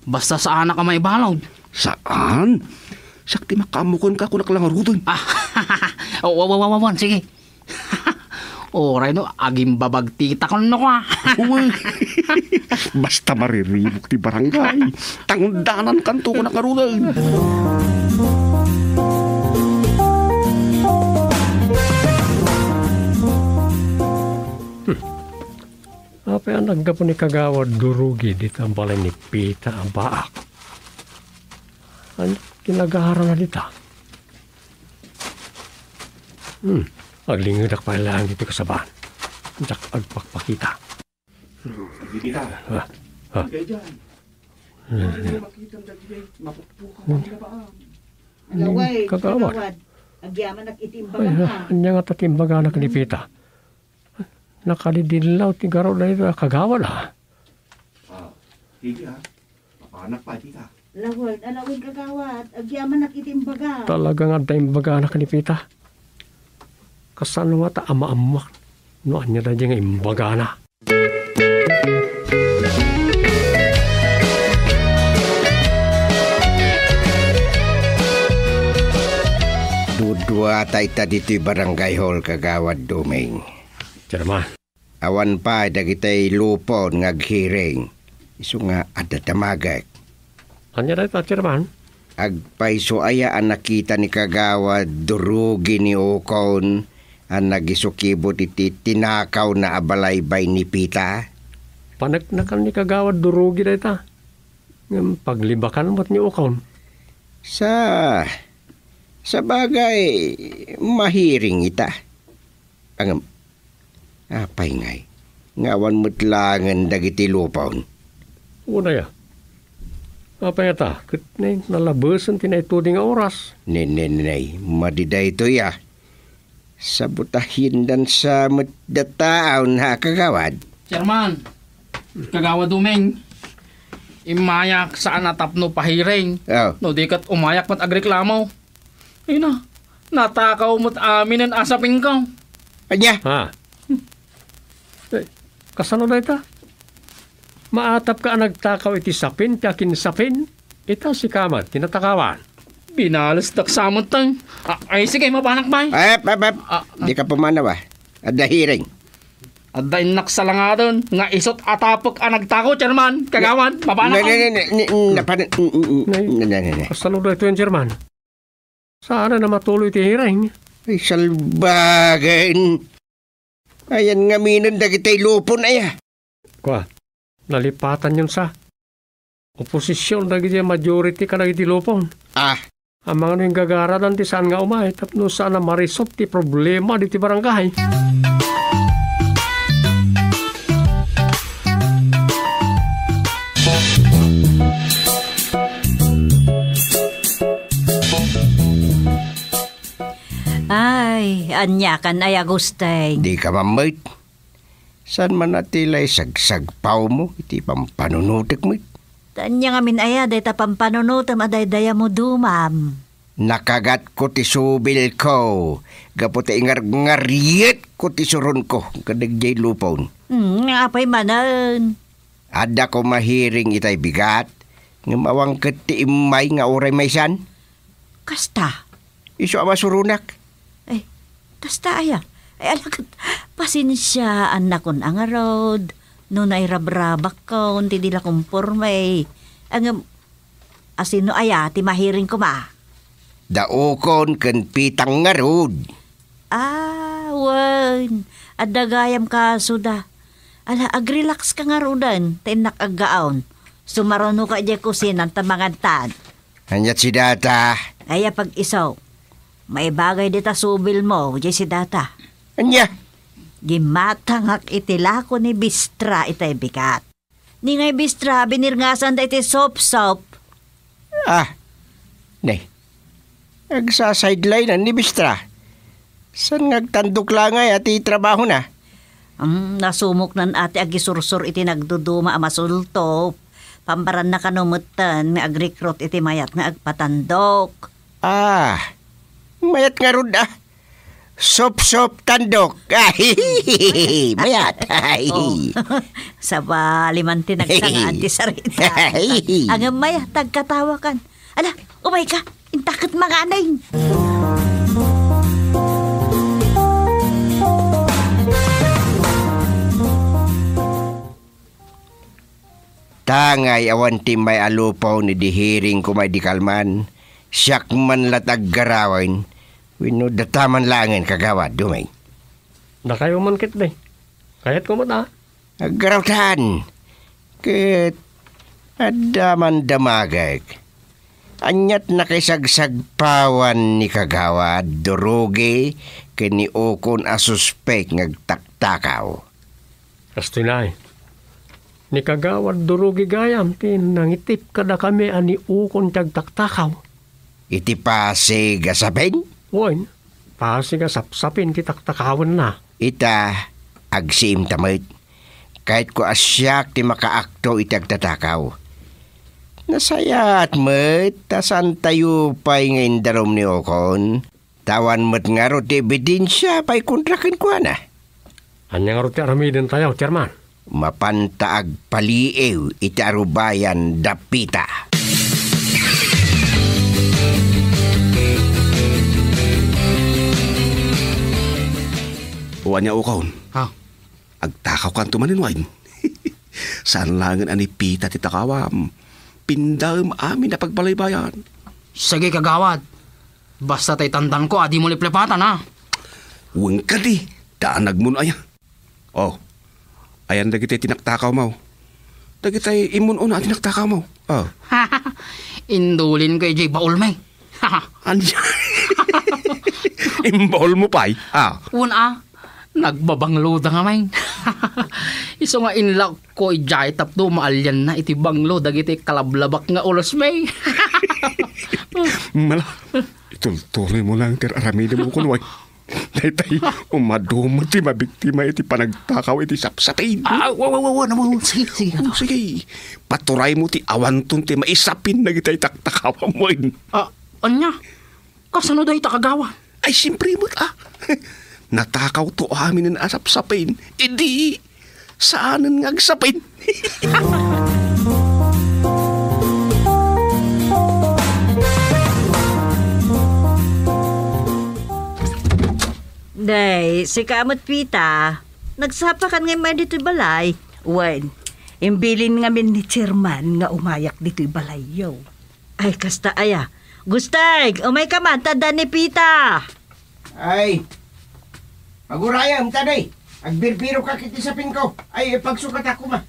Basta saanak a maibalud. Saan? Siak ti makaammo kenka, kunak la ngaruden. Ah, wa, wa, wa, wa, wa, sige. Uray no, agimbabagtita kenno, a. Uy. Basta mariribuk ti barangay. Tangdanankanto, kunak ngaruden. Hmm. Apay a naggapu ni Kagawad Durugi dita balay ni Pita a baak? Ania ti nagarana dita? Hmm, aglingedak pay laeng ditoy kasabaan. Diak agpakpakita. Dita. Ah, ah. Kay diay. Hmm. Ano yung makita mo dagiti mapukpukan Hmm. Ang labaam? Laway, Kagawad. Kagawad. Agyamanak iti Ay, imbagan, ah, ha? Ania nga ta ti imbaganak ni Pita? Nakadidillaw ti garud dayta a kagawad, a. Ah, sige, a. Mapanak pay, Pita. Lawag, alawag, kagawad. Agyamanak iti imbaga. Talaga nga adda imbagana ken ni Pita. Kasano nga ta amaammuak no ania daydiay nga imbagana? Duduata ita ditoy barangay hall, Kagawad Doming. Chairman. Awan pay dagitay lupon nga aghearing. Isu nga adda damagek. Ania dayta, Chairman? Agpayso aya a nakita ni Kagawad Durugi ni Ukon a nagisukibot iti tinakawna a balaybay ni Pita? Paneknekan ni Kagawad Durugi dayta. Ngem paglibakan met ni Ukon. Sa, sabagay, mahearing ita. Ngem, apay ngay, nga awan met laengen dagiti lupon? Unay a. Apay ngata, ket nay, nalabesen ti naitudi nga oras. Ne, ne, ne, madi daytoy a. Sabutahiendan sa met dataon, ha, kagawad? Chairman, Kagawad Doming, immayak saan a tapno pahearing. Oh. No di ket umayak met agreklamo. Ina, natakaw met aminen a sapinko. Ania? Ha? Eh, kasano dayta? Maatapka a nagtakaw iti sapin ti akinsapin? Ita sika met ti natakawan. Binalestak sa met, tay. Ah, ay, sige, mapanak, bay. Ep, ep, ep. Ah, ah. Dika pumanaw, a. Adda hearing. Adda innak salangaden nga isut a tapek a nagtakaw, Chairman. Kagawad, mapanak, ne, ne, ne, ne, ne, napan-, n-, n-, n-, Nay, ne, ne, ne, ne. Kasano daytoy, Chairman? Saan a matuloy ti hearing? Ay, salbagen. Ayan ngaminen dagitay lupon aya. Kua, nalipatanyon sa. Oposision dagiti majority kadagiti lupon. Ah. Amangan no inggagaradan ti saan nga umay tapno saan a maresolve ti problema diti barangay. Ay, ania kan aya, Agustin? Dika mammet. Saan man a ti la isagsagpawmo iti pampanunotek met? Ta ania ngamin aya dayta pampanunotem a daydayamo, Domam? Nakagatko ti subilko gapu ta ingarngariyetko ti suronko kadagiti lupon. Hmm, apay manen? Adda koma hearing itay bigat, ngem awan ket ti immay nga uray maysan. Kasta? Isu a masuronak. Ay, kasta aya? Ay, ala ket, pasensiaannakon a ngarud no nairabrabakkon ti di la komporme. Ngem, asino aya ti mahearing koma? Da Ukon ken Pitang ngarud. Ah, wen. Adda gayam kasoda. Ala, agrelax ka ngaruden, ta innak aggaon. Sumarunoka idiay kusinan ta mangan tan. Aniat si Data? Aya pag-iso. Maibagay dita subilmo, idiay si Data. Ania? Gimmatangak iti lako ni Bistra itay bigat. Ni ngay Bistra, binirngasan da iti sop-sop. Ah, ne. Agsasideline-an ni Bistra. Saan nga agtandok la ngay a ti trabahona? Hmm, nasumoknan a ti agisursor iti nagduduma a masultop. Pambaranna kano metten nga agrekrut iti mayat nga agpatandok. Ah, mayat ngarud, ah. Sop-sop tandok. Ay, mayat. Ay. Oh. Sabali man ti nagsanga ti sarita. Ay. Ngem mayat, agkatawakan. Ala, umay ka. Intaket manganing. Tangay awan ti may alupon idi hearing koma idi kalman, siak man la ti aggarawen, wenno data man laengen, Kagawad Dumeng. Dakayo man ketdi. Kayatko met a. Aggarawtan. Ket adda man damagek. Aniat nakaisagsapawan ni Kagawad Durugi ken ni Ukon a suspek nga agtaktakaw? Kastoy nay. Ni Kagawad Durugi gayam ti nangitip kadakami a ni Ukon ti agtaktakaw. Iti Pasig a sapin? Wen, Pasig a sapsapin ti taktakawenna. Ita, agsiimta met. Kayatko a siak ti makaakto iti agtatakaw. Nasayaat met ta saantayo pay nga indarum ni Ukon. Ta awan met ngarud ti ebidensia pay kontra kenkuana. Ania ngarud ti aramidentayo, Chairman? Mapanta agpaliiw iti arubayan da Pita. O ania, Ukon? Ha? Agtakawkanto manen wen? Saan laengen a ni Pita ti takawam. Pindaem amin a pagbalaybayan. Sige, kagawad. Basta tay tantanko a dimo liplepatan, a. Wen kadi, danagmon aya. O, ayan dagiti tinaktakawmo. Dagitay immun-una a tinaktakawmo. O. Indulinko idiay baolmi. Ania? Imbaolmo pay? A. Wen a, nagbabangloda ngamin. Isu nga inlawko idiay tapno maalianna iti banglo dagiti kalablabak nga ulosmi. Mala, itultuloymo lang ti aramidem, Ukon, wen? Daytay, umaduma ti mabiktima iti panagtakaw iti sapsapin. A, wa, wa, wa, wa, wa, sige, sige. O, sige. Paturaymo ti awanton ti maisapin dagitay taktakawam wen. A, ania? Kasano dayta, kagawad? Ay, siempre met, a. Natakawto aminen a sapsapin. Idi, saanen nga agsapin. Day, sika met, Pita. Nagsapakan nga immay ditoy balay. Wen, imbilin ngamin ni Chairman nga umayak ditoy balayyo. Ay, kasta aya. Gusteng, umayka man, ta adda ni Pita. Ay, pagurayam, ta, day. Agbirbirok iti sapinko. Ay, pagsukatak koma.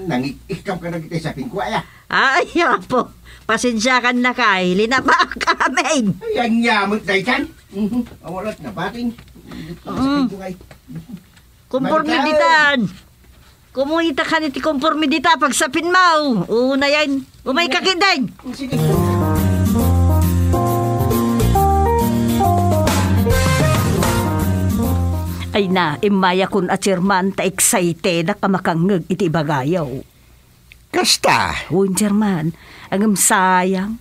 Nangik-ikkam ka na iti sapinko, aya. Ay, apo. Pasensiakan, lakay. Linabaak amin. Ay, ania met daytan. Mhm. Awalat na bating. Mm. Sapinko, ay. Kumporme ditan. Kumita kan iti kumporme dita pagsapinmo. Unayen. Umayka ketdin. Sige. Ay na, immayakon a, Chairman, ta excited a makangngeg iti ibagayo. Kasta? Wen, Chairman. Ngem sayang.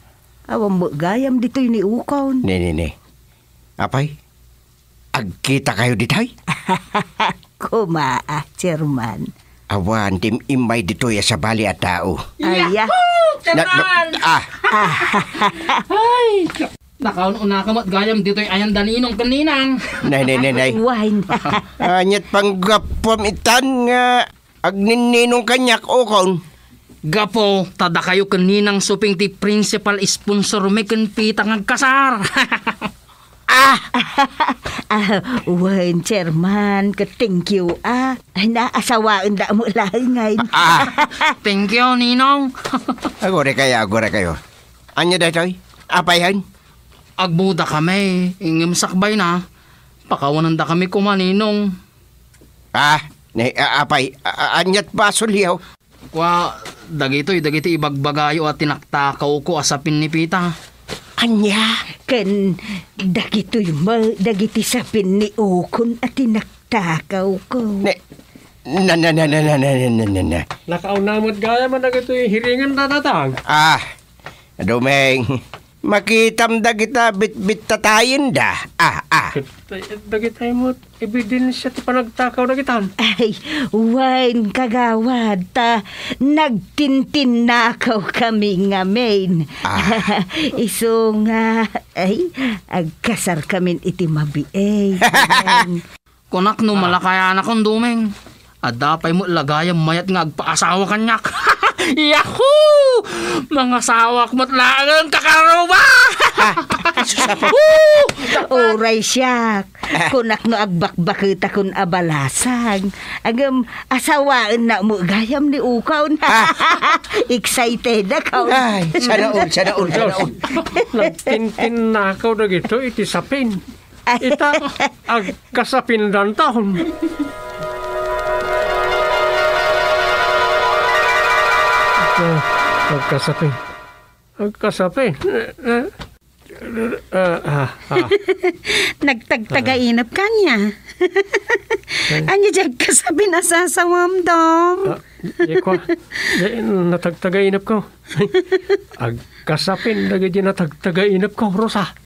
Awan met gayam ditoy ni Ukon. Ne, ne, ne. Apay, agkitakayo ditoy? Koma, a, Chairman. Awan ti immay ditoy a sabali a tao. Aya. Yahoo! Na, na, Chairman! Ah. Ay, nakaun-unaka met gayam ditoy ayan da Ninong ken Ninang. Nay, nay, nay, nay. Wine. Aniat panggapuam itan nga agninninong kaniak, Ukon? Gapu ta dakayo ken Ninang Suping ti principal sponsor mi ken Pita nga agkasar. Ah! Ah, wen, Chairman, ket thank you, ah. Ay, naasawaen da mo laeng, ay. Ah! Thank you, Ninong. Aguraykayo, aguraykayo. Ania daytoy? Apay hen? Agbudakami, ngem sakbayna, pakawanendakami koma, Ninong. Ah, ne, a-, apay, a-, a-, aniat basolyo? Kua, dagitoy dagiti ibagbagayo a tinaktakawko a sapin ni Pita. Ania? Ken dagitoy met dagiti sapin ni Ukon a tinaktakawko. Ne, na, na, na, na, na, na, na, na, na. Nakauna met gayam a dagitoy hiringen da, Tatang. Ah, Dumeng, makitam dagita bitbittatayen da. Ah, ah. Ket, eh, dagitay met ebidensia ti panagtakaw dagitan. Ay, wen, kagawad, ta nagtintinnakaw kami ngamin. Ah. Isu nga, ay, agkasar kamin iti mabiit. Wen. Kunak no malakayanakon, Dumeng. Adda pay met la gayam mayat nga agpaasawa kaniak. Yahoo! Mangasawak met laeng, kakaruba! Ah, sus, apo. Woo! Uray siak. Kunak no agbakbaketakon a balasang. Ngem, asawaennak met gayam ni Ukon. Ah. Excited ako. Ay, sana all, sana all, sana all. Nagtintinnakaw dagito iti sapin. Ita, agkasapindanton. Ah, agkasapin. Agkasapin. Eh, eh. Ah, ah, ah. Nagtagtagainep kaniak. Ania diay agkasapin a sasawam, Dom? Ah, Di ko, di, natagtagainepko. Agkasapin dagiti natagtagainepko, Rosa.